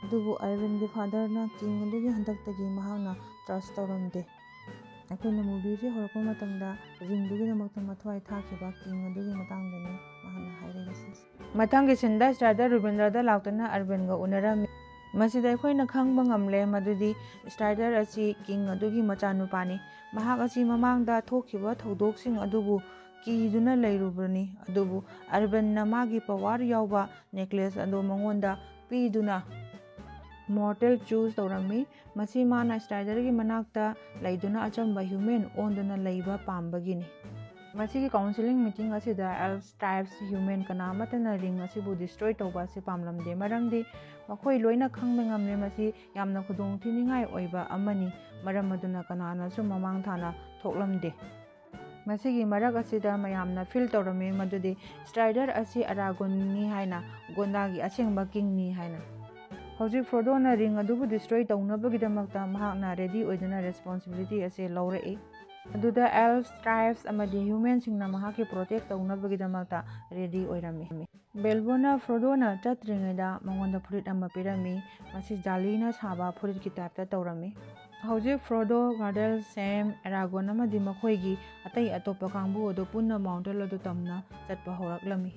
ꯑꯗꯨꯕꯨ ꯑꯔꯕꯦꯟꯒꯤ ꯐꯥꯗꯔꯅ ꯀꯤꯡ ꯑꯗꯨꯒꯤ ꯍꯟꯗꯛꯇꯒꯤ ꯃꯍꯥꯛꯅ ꯇ꯭ꯔꯁ ꯇꯧꯔꯝꯗꯦ꯫ ꯑꯩꯈꯣꯏꯅ ꯃꯨꯚꯤꯁꯤ ꯍꯧꯔꯛꯄ ꯃꯇꯝꯗ ꯔꯤꯡꯗꯨꯒꯤꯗꯃꯛꯇ ꯃꯊ꯭ꯋꯥꯏ ꯊꯥꯈꯤꯕ ꯀꯤꯡ ꯑꯗꯨꯒꯤ ꯃꯇꯥꯡꯗꯅꯤ ꯃꯍꯥꯛꯅ ꯍꯥꯏꯔꯤꯕꯁꯤ꯫ ꯃꯊꯪꯒꯤ ꯁꯤꯟꯗ ꯁ꯭ꯇ꯭ꯔꯥꯏꯗꯔ ꯔꯨꯕꯤꯟꯗ꯭ꯔꯗ ꯂꯥꯛꯇꯨꯅ ꯑꯔꯕꯦꯟꯒ ꯎꯅꯔꯝꯃꯤ꯫ ꯃꯁꯤꯗ ꯑꯩꯈꯣꯏꯅ ꯈꯪꯕ ꯉꯝꯂꯦ ꯃꯗꯨꯗꯤ ꯁ꯭ꯇ꯭ꯔꯥꯏꯗꯔ ꯑꯁꯤ ꯀꯤꯡ ꯑꯗꯨꯒꯤ ꯃꯆꯥꯅꯨꯄꯥꯅꯤ꯫ ꯃꯍꯥꯛ ꯑꯁꯤ ꯃꯃꯥꯡꯗ ꯊꯣꯛꯈꯤꯕ ꯊꯧꯗꯣꯛꯁꯤꯡ ꯑꯗꯨꯕꯨ ꯀꯤꯗꯨꯅ ꯂꯩꯔꯨꯕꯅꯤ, ꯑꯗꯨꯕꯨ ꯑꯔꯕꯦꯟꯅ ꯃꯥꯒꯤ ꯄꯋꯥꯔ ꯌꯥꯎꯕ ꯅꯦꯀ꯭ꯂꯦꯁ ꯑꯗꯨ ꯃꯉꯣꯟꯗ ꯄꯤꯗꯨꯅ ꯃꯣꯔꯇꯦꯜ ꯆꯨꯁ ꯇꯧꯔꯝꯃꯤ꯫ ꯃꯁꯤ ꯃꯥꯅ ꯁ꯭ꯇ꯭ꯔꯥꯏꯗꯔꯒꯤ ꯃꯅꯥꯛꯇ ꯂꯩꯗꯨꯅ ꯑꯆꯝꯕ ꯍ꯭ꯌꯨꯃꯦꯟ ꯑꯣꯟꯗꯨꯅ ꯂꯩꯕ ꯄꯥꯝꯕꯒꯤꯅꯤ꯫ ꯃꯁꯤꯒꯤ ꯀꯥꯎꯟꯁꯤꯂꯤꯡ ꯃꯤꯇꯤꯡ ꯑꯁꯤꯗ ꯑꯦꯜꯐ, ꯇ꯭ꯔꯥꯏꯕꯁ, ꯍ꯭ꯌꯨꯃꯦꯟ ꯀꯅꯥ ꯑꯃꯠꯇꯅ ꯔꯤꯡ ꯑꯁꯤꯕꯨ ꯗꯤꯁꯇ꯭ꯔꯣꯏ ꯇꯧꯕ ꯑꯁꯤ ꯄꯥꯝꯂꯝꯗꯦ, ꯃꯔꯝꯗꯤ ꯃꯈꯣꯏ ꯂꯣꯏꯅ ꯈꯪꯕ ꯉꯝꯂꯦ ꯃꯁꯤ ꯌꯥꯝꯅ ꯈꯨꯗꯣꯡꯊꯤꯅꯤꯡꯉꯥꯏ ꯑꯣꯏꯕ ꯑꯃꯅꯤ꯫ ꯃꯔꯝ ꯑꯗꯨꯅ ꯀꯅꯥꯅꯁꯨ ꯃꯃꯥꯡ ꯊꯥꯅ ꯊꯣꯛꯂꯝꯗꯦ꯫ ꯃꯁꯤꯒꯤ ꯃꯔꯛ ꯑꯁꯤꯗ ꯃꯌꯥꯝꯅ ꯐꯤꯜ ꯇꯧꯔꯝꯃꯤ ꯃꯗꯨꯗꯤ ꯁ꯭ꯇ꯭ꯔꯥꯏꯗꯔ ꯑꯁꯤ ꯑꯔꯥꯒꯣꯟꯅꯤ ꯍꯥꯏꯅ ꯒꯣꯟꯗꯥꯒꯤ ꯑꯁꯦꯡꯕ ꯀꯤꯡꯅꯤ ꯍꯥꯏꯅ꯫ ꯍꯧꯖꯤꯛ ꯐ꯭ꯔꯣꯗꯣꯅ ꯔꯤꯡ ꯑꯗꯨꯕꯨ ꯗꯤꯁꯇ꯭ꯔꯣꯏ ꯇꯧꯅꯕꯒꯤꯗꯃꯛꯇ ꯃꯍꯥꯛꯅ ꯔꯦꯗꯤ ꯑꯣꯏꯗꯨꯅ ꯔꯦꯁꯄꯣꯟꯁꯤꯕꯤꯂꯤꯇꯤ ꯑꯁꯤ ꯂꯧꯔꯛꯏ꯫ ꯑꯗꯨꯗ ꯑꯦꯜꯐ, ꯇ꯭ꯔꯥꯏꯕꯁ ꯑꯃꯗꯤ ꯍ꯭ꯌꯨꯃꯦꯟꯁꯤꯡꯅ ꯃꯍꯥꯛꯀꯤ ꯄ꯭ꯔꯣꯇꯦꯛ ꯇꯧꯅꯕꯒꯤꯗꯃꯛꯇ ꯔꯦꯗꯤ ꯑꯣꯏꯔꯝꯃꯤ꯫ ꯕꯦꯜꯕꯣꯅ ꯐ꯭ꯔꯣꯗꯣꯅ ꯆꯠꯇ꯭ꯔꯤꯉꯩꯗ ꯃꯉꯣꯟꯗ ꯐꯨꯔꯤꯠ ꯑꯃ ꯄꯤꯔꯝꯃꯤ꯫ ꯃꯁꯤ ꯖꯥꯂꯤꯅ ꯁꯥꯕ ꯐꯨꯔꯤꯠꯀꯤ ꯇꯥꯏꯞꯇ ꯇꯧꯔꯝꯃꯤ꯫ ꯍꯧꯖꯤꯛ ꯐ꯭ꯔꯣꯗꯣ, ꯒꯥꯔꯗꯜ, ꯁꯦꯝ, ꯑꯦꯔꯥꯒꯣꯟ ꯑꯃꯗꯤ ꯃꯈꯣꯏꯒꯤ ꯑꯇꯩ ꯑꯇꯣꯞꯄ ꯀꯥꯡꯕꯨ ꯑꯗꯨ ꯄꯨꯟꯅ ꯃꯥꯎꯟꯇꯦꯜ ꯑꯗꯨ ꯇꯝꯅ ꯆꯠꯄ ꯍꯧꯔꯛꯂꯝꯃꯤ꯫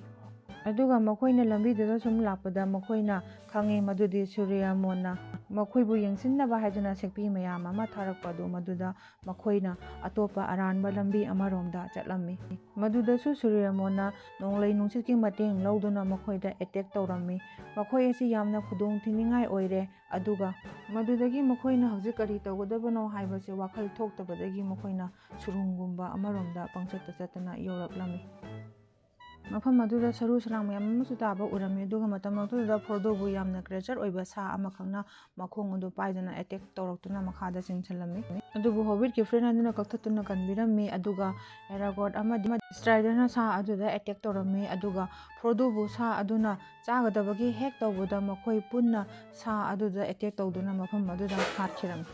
ꯑꯗꯨꯒ ꯃꯈꯣꯏꯅ ꯂꯝꯕꯤꯗꯨꯗ ꯁꯨꯝ ꯂꯥꯛꯄꯗ ꯃꯈꯣꯏꯅ ꯈꯪꯉꯤ ꯃꯗꯨꯗꯤ ꯁꯨꯔꯤꯌꯥꯃꯣꯟꯅ ꯃꯈꯣꯏꯕꯨ ꯌꯦꯡꯁꯤꯟꯅꯕ ꯍꯥꯏꯗꯨꯅ ꯁꯦꯛꯄꯤ ꯃꯌꯥꯝ ꯑꯃ ꯊꯥꯔꯛꯄ ꯑꯗꯨ ꯃꯗꯨꯗ ꯃꯈꯣꯏꯅ ꯑꯇꯣꯞꯄ ꯑꯔꯥꯟꯕ ꯂꯝꯕꯤ ꯑꯃꯔꯣꯝꯗ ꯆꯠꯂꯝꯃꯤ꯫ ꯃꯗꯨꯗꯁꯨ ꯁꯨꯔꯤꯌꯥꯃꯣꯟꯅ ꯅꯣꯡꯂꯩ ꯅꯨꯡꯁꯤꯠꯀꯤ ꯃꯇꯦꯡ ꯂꯧꯗꯨꯅ ꯃꯈꯣꯏꯗ ꯑꯦꯇꯦꯛ ꯇꯧꯔꯝꯃꯤ꯫ ꯃꯈꯣꯏ ꯑꯁꯤ ꯌꯥꯝꯅ ꯈꯨꯗꯣꯡ ꯊꯤꯅꯤꯡꯉꯥꯏ ꯑꯣꯏꯔꯦ꯫ ꯑꯗꯨꯒ ꯃꯗꯨꯗꯒꯤ ꯃꯈꯣꯏꯅ ꯍꯧꯖꯤꯛ ꯀꯔꯤ ꯇꯧꯒꯗꯕꯅꯣ ꯍꯥꯏꯕꯁꯤ ꯋꯥꯈꯜ ꯊꯣꯛꯇꯕꯗꯒꯤ ꯃꯈꯣꯏꯅ ꯁꯨꯔꯨꯡꯒꯨꯝꯕ ꯑꯃꯔꯣꯝꯗ ꯄꯪꯆꯠꯇ ꯆꯠꯇꯅ ꯌꯧꯔꯛꯂꯝꯃꯤ꯫ ꯃꯐꯝ ꯑꯗꯨꯗ ꯁꯔꯨ ꯁꯔꯥꯡ ꯃꯌꯥꯝ ꯑꯃꯁꯨ ꯇꯥꯕ ꯎꯔꯝꯃꯤ꯫ ꯑꯗꯨꯒ ꯃꯇꯝ ꯑꯗꯨꯗ ꯐ꯭ꯔꯣꯗꯣꯕꯨ ꯌꯥꯝꯅ ꯀ꯭ꯔꯦꯆꯔ ꯑꯣꯏꯕ ꯁꯥ ꯑꯃꯈꯛꯅ ꯃꯈꯣꯡ ꯑꯗꯨ ꯄꯥꯏꯗꯨꯅ ꯑꯦꯇꯦꯛ ꯇꯧꯔꯛꯇꯨꯅ ꯃꯈꯥꯗ ꯆꯤꯡꯁꯤꯜꯂꯝꯃꯤ꯫ ꯑꯗꯨꯕꯨ ꯍꯣꯕꯤꯠꯀꯤ ꯐ꯭ꯔꯦꯟ ꯑꯗꯨꯅ ꯀꯛꯊꯠꯇꯨꯅ ꯀꯟꯕꯤꯔꯝꯃꯤ꯫ ꯑꯗꯨꯒ ꯑꯦꯔꯥꯒꯣꯠ ꯑꯃꯗꯤ ꯁ꯭ꯇ꯭ꯔꯥꯏꯗꯔꯅ ꯁꯥ ꯑꯗꯨꯗ ꯑꯦꯇꯦꯛ ꯇꯧꯔꯝꯃꯤ꯫ ꯑꯗꯨꯒ ꯐ꯭ꯔꯣꯗꯣꯕꯨ ꯁꯥ ꯑꯗꯨꯅ ꯆꯥꯒꯗꯕꯒꯤ ꯍꯦꯛ ꯇꯧꯕꯗ ꯃꯈꯣꯏ ꯄꯨꯟꯅ ꯁꯥ ꯑꯗꯨꯗ ꯑꯦꯇꯦꯛ ꯇꯧꯗꯨꯅ ꯃꯐꯝ ꯑꯗꯨꯗ ꯍꯥꯠꯈꯤꯔꯝꯃꯤ꯫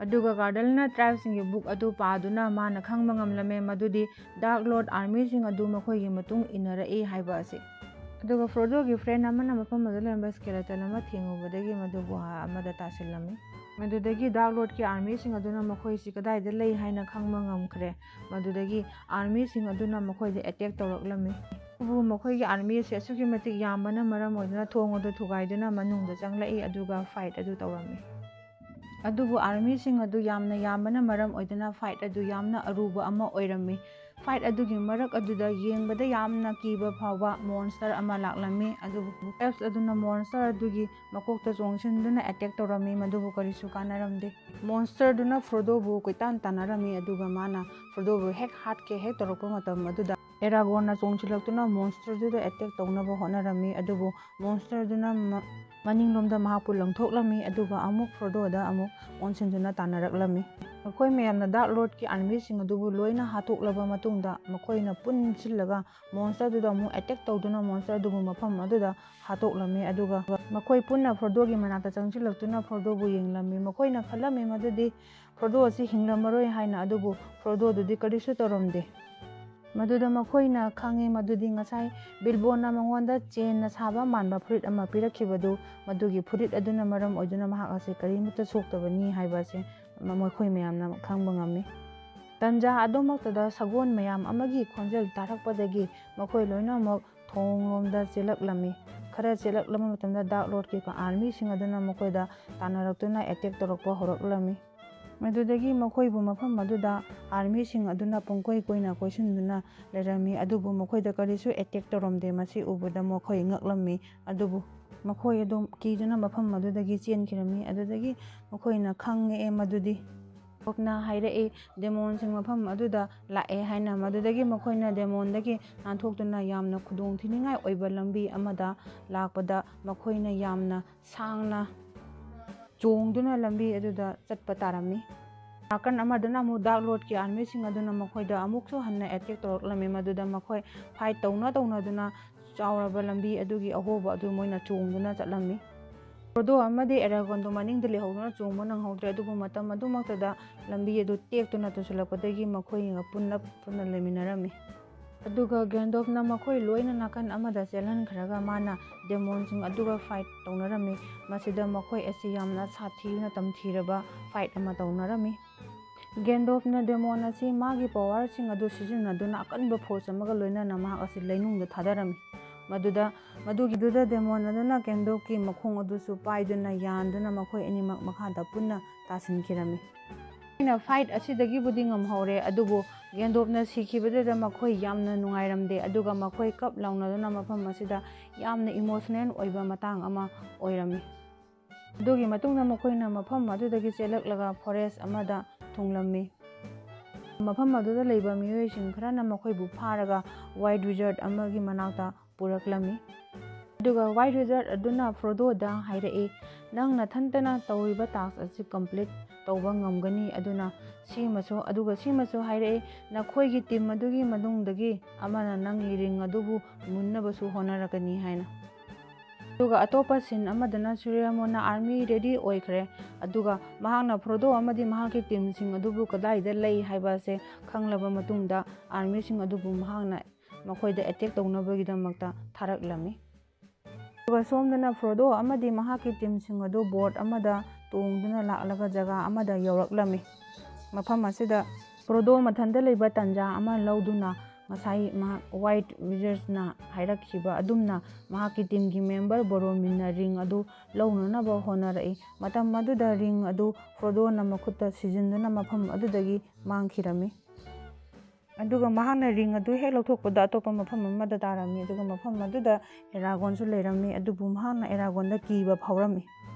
ꯑꯗꯨꯒ ꯒꯥꯔꯗꯜꯅ ꯇ꯭ꯔꯥꯏꯕꯁꯤꯡꯒꯤ ꯕꯨꯛ ꯑꯗꯨ ꯄꯥꯗꯨꯅ ꯃꯥꯅ ꯈꯪꯕ ꯉꯝꯂꯝꯃꯦ ꯃꯗꯨꯗꯤ ꯗꯥꯔꯛ ꯂꯣꯔꯗ ꯑꯥꯔꯃꯤꯁꯤꯡ ꯑꯗꯨ ꯃꯈꯣꯏꯒꯤ ꯃꯇꯨꯡ ꯏꯟꯅꯔꯛꯏ ꯍꯥꯏꯕ ꯑꯁꯤ꯫ ꯑꯗꯨꯒ ꯐ꯭ꯔꯣꯗꯣꯒꯤ ꯐ꯭ꯔꯦꯟ ꯑꯃꯅ ꯃꯐꯝ ꯑꯗꯨꯗ ꯂꯩꯔꯝꯕ ꯁ꯭ꯀꯦꯂꯦꯇꯟ ꯑꯃ ꯊꯦꯡꯉꯨꯕꯗꯒꯤ ꯃꯗꯨ ꯒꯨꯍꯥ ꯑꯃꯗ ꯇꯥꯁꯤꯜꯂꯝꯃꯤ꯫ ꯃꯗꯨꯗꯒꯤ ꯗꯥꯔꯛ ꯂꯣꯔꯗꯀꯤ ꯑꯥꯔꯃꯤꯁꯤꯡ ꯑꯗꯨꯅ ꯃꯈꯣꯏꯁꯤ ꯀꯗꯥꯏꯗ ꯂꯩ ꯍꯥꯏꯅ ꯈꯪꯕ ꯉꯝꯈ꯭ꯔꯦ꯫ ꯃꯗꯨꯗꯒꯤ ꯑꯥꯔꯃꯤꯁꯤꯡ ꯑꯗꯨꯅ ꯃꯈꯣꯏꯗ ꯑꯦꯇꯦꯛ ꯇꯧꯔꯛꯂꯝꯃꯤ꯫ ꯑꯗꯨꯕꯨ ꯃꯈꯣꯏꯒꯤ ꯑꯥꯔꯃꯤ ꯑꯁꯤ ꯑꯁꯨꯛꯀꯤ ꯃꯇꯤꯛ ꯌꯥꯝꯕꯅ ꯃꯔꯝ ꯑꯣꯏꯗꯨꯅ ꯊꯣꯡ ꯑꯗꯨ ꯊꯨꯒꯥꯏꯗꯨꯅ ꯃꯅꯨꯡꯗ ꯆꯪꯂꯛꯏ, ꯑꯗꯨꯒ ꯐꯥꯏꯠ ꯑꯗꯨ ꯇꯧꯔꯝꯃꯤ꯫ ꯑꯗꯨꯕꯨ ꯑꯥꯔꯃꯤꯁꯤꯡ ꯑꯗꯨ ꯌꯥꯝꯅ ꯌꯥꯝꯕꯅ ꯃꯔꯝ ꯑꯣꯏꯗꯨꯅ ꯐꯥꯏꯠ ꯑꯗꯨ ꯌꯥꯝꯅ ꯑꯔꯨꯕ ꯑꯃ ꯑꯣꯏꯔꯝꯃꯤ꯫ ꯐꯥꯏꯠ ꯑꯗꯨꯒꯤ ꯃꯔꯛ ꯑꯗꯨꯗ ꯌꯦꯡꯕꯗ ꯌꯥꯝꯅ ꯀꯤꯕ ꯐꯥꯎꯕ ꯃꯣꯟꯁꯇꯔ ꯑꯃ ꯂꯥꯛꯂꯝꯃꯤ꯫ ꯑꯗꯨꯕꯨ ꯑꯦꯜꯐ ꯑꯗꯨꯅ ꯃꯣꯟꯁꯇꯔ ꯑꯗꯨꯒꯤ ꯃꯀꯣꯛꯇ ꯆꯣꯡꯁꯤꯟꯗꯨꯅ ꯑꯦꯇꯦꯛ ꯇꯧꯔꯝꯃꯤ, ꯃꯗꯨꯕꯨ ꯀꯔꯤꯁꯨ ꯀꯥꯟꯅꯔꯝꯗꯦ꯫ ꯃꯣꯟꯁꯇꯔꯗꯨꯅ ꯐ꯭ꯔꯣꯗꯣꯕꯨ ꯀꯣꯏꯇꯥꯟ ꯇꯥꯟꯅꯔꯝꯃꯤ, ꯑꯗꯨꯒ ꯃꯥꯅ ꯐ꯭ꯔꯣꯗꯣꯕꯨ ꯍꯦꯛ ꯍꯥꯠꯀꯦ ꯍꯦꯛ ꯇꯧꯔꯛꯄ ꯃꯇꯝ ꯑꯗꯨꯗ ꯑꯦꯔꯥꯒꯣꯟꯅ ꯆꯣꯡꯁꯤꯜꯂꯛꯇꯨꯅ ꯃꯣꯟꯁꯇꯔꯗꯨꯗ ꯑꯦꯇꯦꯛ ꯇꯧꯅꯕ ꯍꯣꯠꯅꯔꯝꯃꯤ꯫ ꯑꯗꯨꯕꯨ ꯃꯣꯟꯁꯇꯔꯗꯨꯅ ꯃ-, ꯃꯅꯤꯡꯂꯣꯝꯗ ꯃꯍꯥꯛꯄꯨ ꯂꯪꯊꯣꯛꯂꯝꯃꯤ, ꯑꯗꯨꯒ ꯑꯃꯨꯛ ꯐ꯭ꯔꯣꯗꯣꯗ ꯑꯃꯨꯛ ꯑꯣꯟꯁꯤꯟꯗꯨꯅ ꯇꯥꯟꯅꯔꯛꯂꯝꯃꯤ꯫ ꯃꯈꯣꯏ ꯃꯌꯥꯝꯅ ꯗꯥꯔꯛ ꯂꯣꯔꯗꯀꯤ ꯑꯥꯔꯃꯤꯁꯤꯡ ꯑꯗꯨꯕꯨ ꯂꯣꯏꯅ ꯍꯥꯠꯇꯣꯛꯂꯕ ꯃꯇꯨꯡꯗ ꯃꯈꯣꯏꯅ ꯄꯨꯟꯁꯤꯜꯂꯒ ꯃꯣꯟꯁꯇꯔꯗꯨꯗ ꯑꯃꯨꯛ ꯑꯦꯇꯦꯛ ꯇꯧꯗꯨꯅ ꯃꯣꯟꯁꯇꯔ ꯑꯗꯨꯕꯨ ꯃꯐꯝ ꯑꯗꯨꯗ ꯍꯥꯠꯇꯣꯛꯂꯝꯃꯤ꯫ ꯑꯗꯨꯒ ꯃꯈꯣꯏ ꯄꯨꯟꯅ ꯐ꯭ꯔꯣꯗꯣꯒꯤ ꯃꯅꯥꯛꯇ ꯆꯪꯁꯤꯜꯂꯛꯇꯨꯅ ꯐ꯭ꯔꯣꯗꯣꯕꯨ ꯌꯦꯡꯂꯝꯃꯤ꯫ ꯃꯈꯣꯏꯅ ꯈꯜꯂꯝꯃꯤ ꯃꯗꯨꯗꯤ ꯐ꯭ꯔꯣꯗꯣ ꯑꯁꯤ ꯍꯤꯡꯂꯝꯃꯔꯣꯏ ꯍꯥꯏꯅ, ꯑꯗꯨꯕꯨ ꯐ꯭ꯔꯣꯗꯣꯗꯨꯗꯤ ꯀꯔꯤꯁꯨ ꯇꯧꯔꯝꯗꯦ꯫ ꯃꯗꯨꯗ ꯃꯈꯣꯏꯅ ꯈꯪꯉꯤ ꯃꯗꯨꯗꯤ ꯉꯁꯥꯏ ꯕꯤꯜꯕꯣꯅ ꯃꯉꯣꯟꯗ ꯆꯦꯟꯅ ꯁꯥꯕ ꯃꯥꯟꯕ ꯐꯨꯔꯤꯠ ꯑꯃ ꯄꯤꯔꯛꯈꯤꯕꯗꯨ, ꯃꯗꯨꯒꯤ ꯐꯨꯔꯤꯠ ꯑꯗꯨꯅ ꯃꯔꯝ ꯑꯣꯏꯗꯨꯅ ꯃꯍꯥꯛ ꯑꯁꯤ ꯀꯔꯤꯃꯠꯇ ꯁꯣꯛꯇꯕꯅꯤ ꯍꯥꯏꯕ ꯑꯁꯤ ꯃꯈꯣꯏ ꯃꯌꯥꯝꯅ ꯈꯪꯕ ꯉꯝꯃꯤ꯫ ꯇꯟꯖꯥ ꯑꯗꯨꯃꯛꯇꯗ ꯁꯒꯣꯜ ꯃꯌꯥꯝ ꯑꯃꯒꯤ ꯈꯣꯟꯖꯦꯜ ꯇꯥꯔꯛꯄꯗꯒꯤ ꯃꯈꯣꯏ ꯂꯣꯏꯅꯃꯛ ꯈꯣꯡꯂꯣꯝꯗ ꯆꯦꯜꯂꯛꯂꯝꯃꯤ꯫ ꯈꯔ ꯆꯦꯜꯂꯛꯂꯕ ꯃꯇꯝꯗ ꯗꯥꯔꯛ ꯂꯣꯔꯗꯀꯤ ꯑꯥꯔꯃꯤꯁꯤꯡ ꯑꯗꯨꯅ ꯃꯈꯣꯏꯗ ꯇꯥꯟꯅꯔꯛꯇꯨꯅ ꯑꯦꯇꯦꯛ ꯇꯧꯔꯛꯄ ꯍꯧꯔꯛꯂꯝꯃꯤ꯫ ꯃꯗꯨꯗꯒꯤ ꯃꯈꯣꯏꯕꯨ ꯃꯐꯝ ꯑꯗꯨꯗ ꯑꯥꯔꯃꯤꯁꯤꯡ ꯑꯗꯨꯅ ꯄꯨꯡꯀꯣꯏ ꯀꯣꯏꯅ ꯀꯣꯏꯁꯤꯟꯗꯨꯅ ꯂꯩꯔꯝꯃꯤ, ꯑꯗꯨꯕꯨ ꯃꯈꯣꯏꯗ ꯀꯔꯤꯁꯨ ꯑꯦꯇꯦꯛ ꯇꯧꯔꯝꯗꯦ꯫ ꯃꯁꯤ ꯎꯕꯗ ꯃꯈꯣꯏ ꯉꯛꯂꯝꯃꯤ, ꯑꯗꯨꯕꯨ ꯃꯈꯣꯏ ꯑꯗꯨꯝ ꯀꯤꯗꯨꯅ ꯃꯐꯝ ꯑꯗꯨꯗꯒꯤ ꯆꯦꯟꯈꯤꯔꯝꯃꯤ꯫ ꯑꯗꯨꯗꯒꯤ ꯃꯈꯣꯏꯅ ꯈꯪꯉꯛꯑꯦ ꯃꯗꯨꯗꯤ ꯄꯣꯞꯅ ꯍꯥꯏꯔꯛꯏ, ꯗꯦꯃꯣꯟꯁꯤꯡ ꯃꯐꯝ ꯑꯗꯨꯗ ꯂꯥꯛꯑꯦ ꯍꯥꯏꯅ꯫ ꯃꯗꯨꯗꯒꯤ ꯃꯈꯣꯏꯅ ꯗꯦꯃꯣꯟꯗꯒꯤ ꯅꯥꯟꯊꯣꯛꯇꯨꯅ ꯌꯥꯝꯅ ꯈꯨꯗꯣꯡꯊꯤꯅꯤꯡꯉꯥꯏ ꯑꯣꯏꯕ ꯂꯝꯕꯤ ꯑꯃꯗ ꯂꯥꯛꯄꯗ ꯃꯈꯣꯏꯅ ꯌꯥꯝꯅ ꯁꯥꯡꯅ ꯆꯣꯡꯗꯨꯅ ꯂꯝꯕꯤ ꯑꯗꯨꯗ ꯆꯠꯄ ꯇꯥꯔꯝꯃꯤ꯫ ꯅꯥꯀꯟ ꯑꯃꯗꯅ ꯑꯃꯨꯛ ꯗꯥꯔꯛ ꯂꯣꯔꯗꯀꯤ ꯑꯥꯔꯃꯤꯁꯤꯡ ꯑꯗꯨꯅ ꯃꯈꯣꯏꯗ ꯑꯃꯨꯛꯁꯨ ꯍꯟꯅ ꯑꯦꯇꯦꯛ ꯇꯧꯔꯛꯂꯝꯃꯤ, ꯃꯗꯨꯗ ꯃꯈꯣꯏ ꯐꯥꯏꯠ ꯇꯧꯅ ꯇꯧꯅꯗꯨꯅ ꯆꯥꯎꯔꯕ ꯂꯝꯕꯤ ꯑꯗꯨꯒꯤ ꯑꯍꯣꯕ ꯑꯗꯨ ꯃꯣꯏꯅ ꯆꯣꯡꯗꯨꯅ ꯆꯠꯂꯝꯃꯤ꯫ ꯐ꯭ꯔꯣꯗꯣ ꯑꯃꯗꯤ ꯑꯦꯔꯥꯒꯣꯟꯗꯣ ꯃꯅꯤꯡꯗ ꯂꯩꯍꯧꯗꯨꯅ ꯆꯣꯡꯕ ꯅꯪꯍꯧꯗ꯭ꯔꯦ, ꯑꯗꯨꯕꯨ ꯃꯇꯝ ꯑꯗꯨꯃꯛꯇꯗ ꯂꯝꯕꯤ ꯑꯗꯨ ꯇꯦꯛꯇꯨꯅ ꯇꯨꯁꯤꯜꯂꯛꯄꯗꯒꯤ ꯃꯈꯣꯏꯅ ꯄꯨꯟꯅ ꯄꯨꯟꯅ ꯂꯩꯃꯤꯟꯅꯔꯝꯃꯤ꯫ ꯑꯗꯨꯒ ꯒꯦꯟꯗꯣꯐꯅ ꯃꯈꯣꯏ ꯂꯣꯏꯅ ꯅꯥꯀꯟ ꯑꯃꯗ ꯆꯦꯜꯍꯟꯈ꯭ꯔꯒ ꯃꯥꯅ ꯗꯦꯃꯣꯟꯁꯤꯡ ꯑꯗꯨꯒ ꯐꯥꯏꯠ ꯇꯧꯅꯔꯝꯃꯤ꯫ ꯃꯁꯤꯗ ꯃꯈꯣꯏ ꯑꯁꯤ ꯌꯥꯝꯅ ꯁꯥꯊꯤꯅ ꯇꯝꯊꯤꯔꯕ ꯐꯥꯏꯠ ꯑꯃ ꯇꯧꯅꯔꯝꯃꯤ꯫ ꯒꯦꯟꯗꯣꯐꯅ ꯗꯦꯃꯣꯟ ꯑꯁꯤ ꯃꯥꯒꯤ ꯄꯋꯥꯔꯁꯤꯡ ꯑꯗꯨ ꯁꯤꯖꯤꯟꯅꯗꯨꯅ ꯑꯀꯟꯕ ꯐꯣꯔꯁ ꯑꯃꯒ ꯂꯣꯏꯅꯅ ꯃꯍꯥꯛ ꯑꯁꯤ ꯂꯩꯅꯨꯡꯗ ꯊꯥꯗꯔꯝꯃꯤ꯫ ꯃꯗꯨꯗ, ꯃꯗꯨꯒꯤꯗꯨꯗ ꯗꯦꯃꯣꯟ ꯑꯗꯨꯅ ꯒꯦꯟꯗꯣꯐꯀꯤ ꯃꯈꯣꯡ ꯑꯗꯨꯁꯨ ꯄꯥꯏꯗꯨꯅ ꯌꯥꯟꯗꯨꯅ ꯃꯈꯣꯏ ꯑꯅꯤꯃꯛ ꯃꯈꯥꯗ ꯄꯨꯟꯅ ꯇꯥꯁꯤꯟꯈꯤꯔꯝꯃꯤ꯫ ꯑꯩꯅ ꯐꯥꯏꯠ ꯑꯁꯤꯗꯒꯤꯕꯨꯗꯤ ꯉꯝꯍꯧꯔꯦ, ꯑꯗꯨꯕꯨ ꯒꯦꯟꯗꯣꯞꯅ ꯁꯤꯈꯤꯕꯗꯨꯗ ꯃꯈꯣꯏ ꯌꯥꯝꯅ ꯅꯨꯡꯉꯥꯏꯔꯝꯗꯦ, ꯑꯗꯨꯒ ꯃꯈꯣꯏ ꯀꯞ ꯂꯥꯎꯅꯗꯨꯅ ꯃꯐꯝ ꯑꯁꯤꯗ ꯌꯥꯝꯅ ꯏꯃꯣꯁꯅꯦꯜ ꯑꯣꯏꯕ ꯃꯇꯥꯡ ꯑꯃ ꯑꯣꯏꯔꯝꯃꯤ꯫ ꯑꯗꯨꯒꯤ ꯃꯇꯨꯡꯗ ꯃꯈꯣꯏꯅ ꯃꯐꯝ ꯑꯗꯨꯗꯒꯤ ꯆꯦꯜꯂꯛꯂꯒ ꯐꯣꯔꯦꯁ ꯑꯃꯗ ꯊꯨꯡꯂꯝꯃꯤ꯫ ꯃꯐꯝ ꯑꯗꯨꯗ ꯂꯩꯕ ꯃꯤꯑꯣꯏꯁꯤꯡ ꯈꯔꯅ ꯃꯈꯣꯏꯕꯨ ꯐꯥꯔꯒ ꯋꯥꯏꯠ ꯋꯤꯖꯥꯔꯗ ꯑꯃꯒꯤ ꯃꯅꯥꯛꯇ ꯄꯨꯔꯛꯂꯝꯃꯤ꯫ ꯑꯗꯨꯒ ꯋꯥꯏꯠ ꯋꯤꯖꯥꯔꯗ ꯑꯗꯨꯅ ꯐ꯭ꯔꯣꯗꯣꯗ ꯍꯥꯏꯔꯛꯏ, "ꯅꯪ ꯅꯊꯟꯇꯅ ꯇꯧꯔꯤꯕ ꯇꯥꯁ꯭ꯛ ꯑꯁꯤ ꯀꯝꯄ꯭ꯂꯤꯠ ꯇꯧꯕ ꯉꯝꯒꯅꯤ, ꯑꯗꯨꯅ ꯁꯤꯃꯁꯨ", ꯑꯗꯨꯒ ꯁꯤꯃꯁꯨ ꯍꯥꯏꯔꯛꯏ, "ꯅꯈꯣꯏꯒꯤ ꯇꯤꯝ ꯑꯗꯨꯒꯤ ꯃꯅꯨꯡꯗꯒꯤ ꯑꯃꯅ ꯅꯪꯒꯤ ꯔꯤꯡ ꯑꯗꯨꯕꯨ ꯃꯨꯟꯅꯕꯁꯨ ꯍꯣꯠꯅꯔꯛꯀꯅꯤ" ꯍꯥꯏꯅ꯫ ꯑꯗꯨꯒ ꯑꯇꯣꯞꯄ ꯁꯤꯟ ꯑꯃꯗꯅ ꯁꯨꯔꯤꯌꯥꯃꯣꯟꯅ ꯑꯥꯔꯃꯤ ꯔꯦꯗꯤ ꯑꯣꯏꯈ꯭ꯔꯦ, ꯑꯗꯨꯒ ꯃꯍꯥꯛꯅ ꯐ꯭ꯔꯣꯗꯣ ꯑꯃꯗꯤ ꯃꯍꯥꯛꯀꯤ ꯇꯤꯝꯁꯤꯡ ꯑꯗꯨꯕꯨ ꯀꯗꯥꯏꯗ ꯂꯩ ꯍꯥꯏꯕ ꯑꯁꯦ ꯈꯪꯂꯕ ꯃꯇꯨꯡꯗ ꯑꯥꯔꯃꯤꯁꯤꯡ ꯑꯗꯨꯕꯨ ꯃꯍꯥꯛꯅ ꯃꯈꯣꯏꯗ ꯑꯦꯇꯦꯛ ꯇꯧꯅꯕꯒꯤꯗꯃꯛꯇ ꯊꯥꯔꯛꯂꯝꯃꯤ꯫ ꯑꯗꯨꯒ ꯁꯣꯝꯗꯅ ꯐ꯭ꯔꯣꯗꯣ ꯑꯃꯗꯤ ꯃꯍꯥꯛꯀꯤ ꯇꯤꯝꯁꯤꯡ ꯑꯗꯨ ꯕꯣꯠ ꯑꯃꯗ ꯇꯣꯡꯗꯨꯅ ꯂꯥꯛꯂꯒ ꯖꯒꯥ ꯑꯃꯗ ꯌꯧꯔꯛꯂꯝꯃꯤ꯫ ꯃꯐꯝ ꯑꯁꯤꯗ ꯐ꯭ꯔꯣꯗꯣ ꯃꯊꯟꯇ ꯂꯩꯕ ꯇꯥꯟꯖꯥ ꯑꯃ ꯂꯧꯗꯨꯅ ꯉꯁꯥꯏ ꯃꯍꯥꯛ White Wizardsꯅ ꯍꯥꯏꯔꯛꯈꯤꯕ ꯑꯗꯨꯝꯅ ꯃꯍꯥꯛꯀꯤ teamꯒꯤ member ꯕꯣꯔꯣꯃꯤꯟꯅ ring ꯑꯗꯨ ꯂꯧꯅꯅꯕ ꯍꯣꯠꯅꯔꯛꯏ꯫ ꯃꯇꯝ ꯑꯗꯨꯗ ring ꯑꯗꯨ Frodoꯅ ꯃꯈꯨꯠꯇ ꯁꯤꯖꯤꯟꯗꯨꯅ ꯃꯐꯝ ꯑꯗꯨꯗꯒꯤ ꯃꯥꯡꯈꯤꯔꯝꯃꯤ꯫ ꯑꯗꯨꯒ ꯃꯍꯥꯛꯅ ring ꯑꯗꯨ ꯍꯦꯛ ꯂꯧꯊꯣꯛꯄꯗ ꯑꯇꯣꯞꯄ ꯃꯐꯝ ꯑꯃꯗ ꯇꯥꯔꯝꯃꯤ꯫ ꯑꯗꯨꯒ ꯃꯐꯝ ꯑꯗꯨꯗ Eragonꯁꯨ ꯂꯩꯔꯝꯃꯤ꯫ ꯑꯗꯨꯕꯨ ꯃꯍꯥꯛꯅ Eragonꯗ ꯀꯤꯕ ꯐꯥꯎꯔꯝꯃꯤ꯫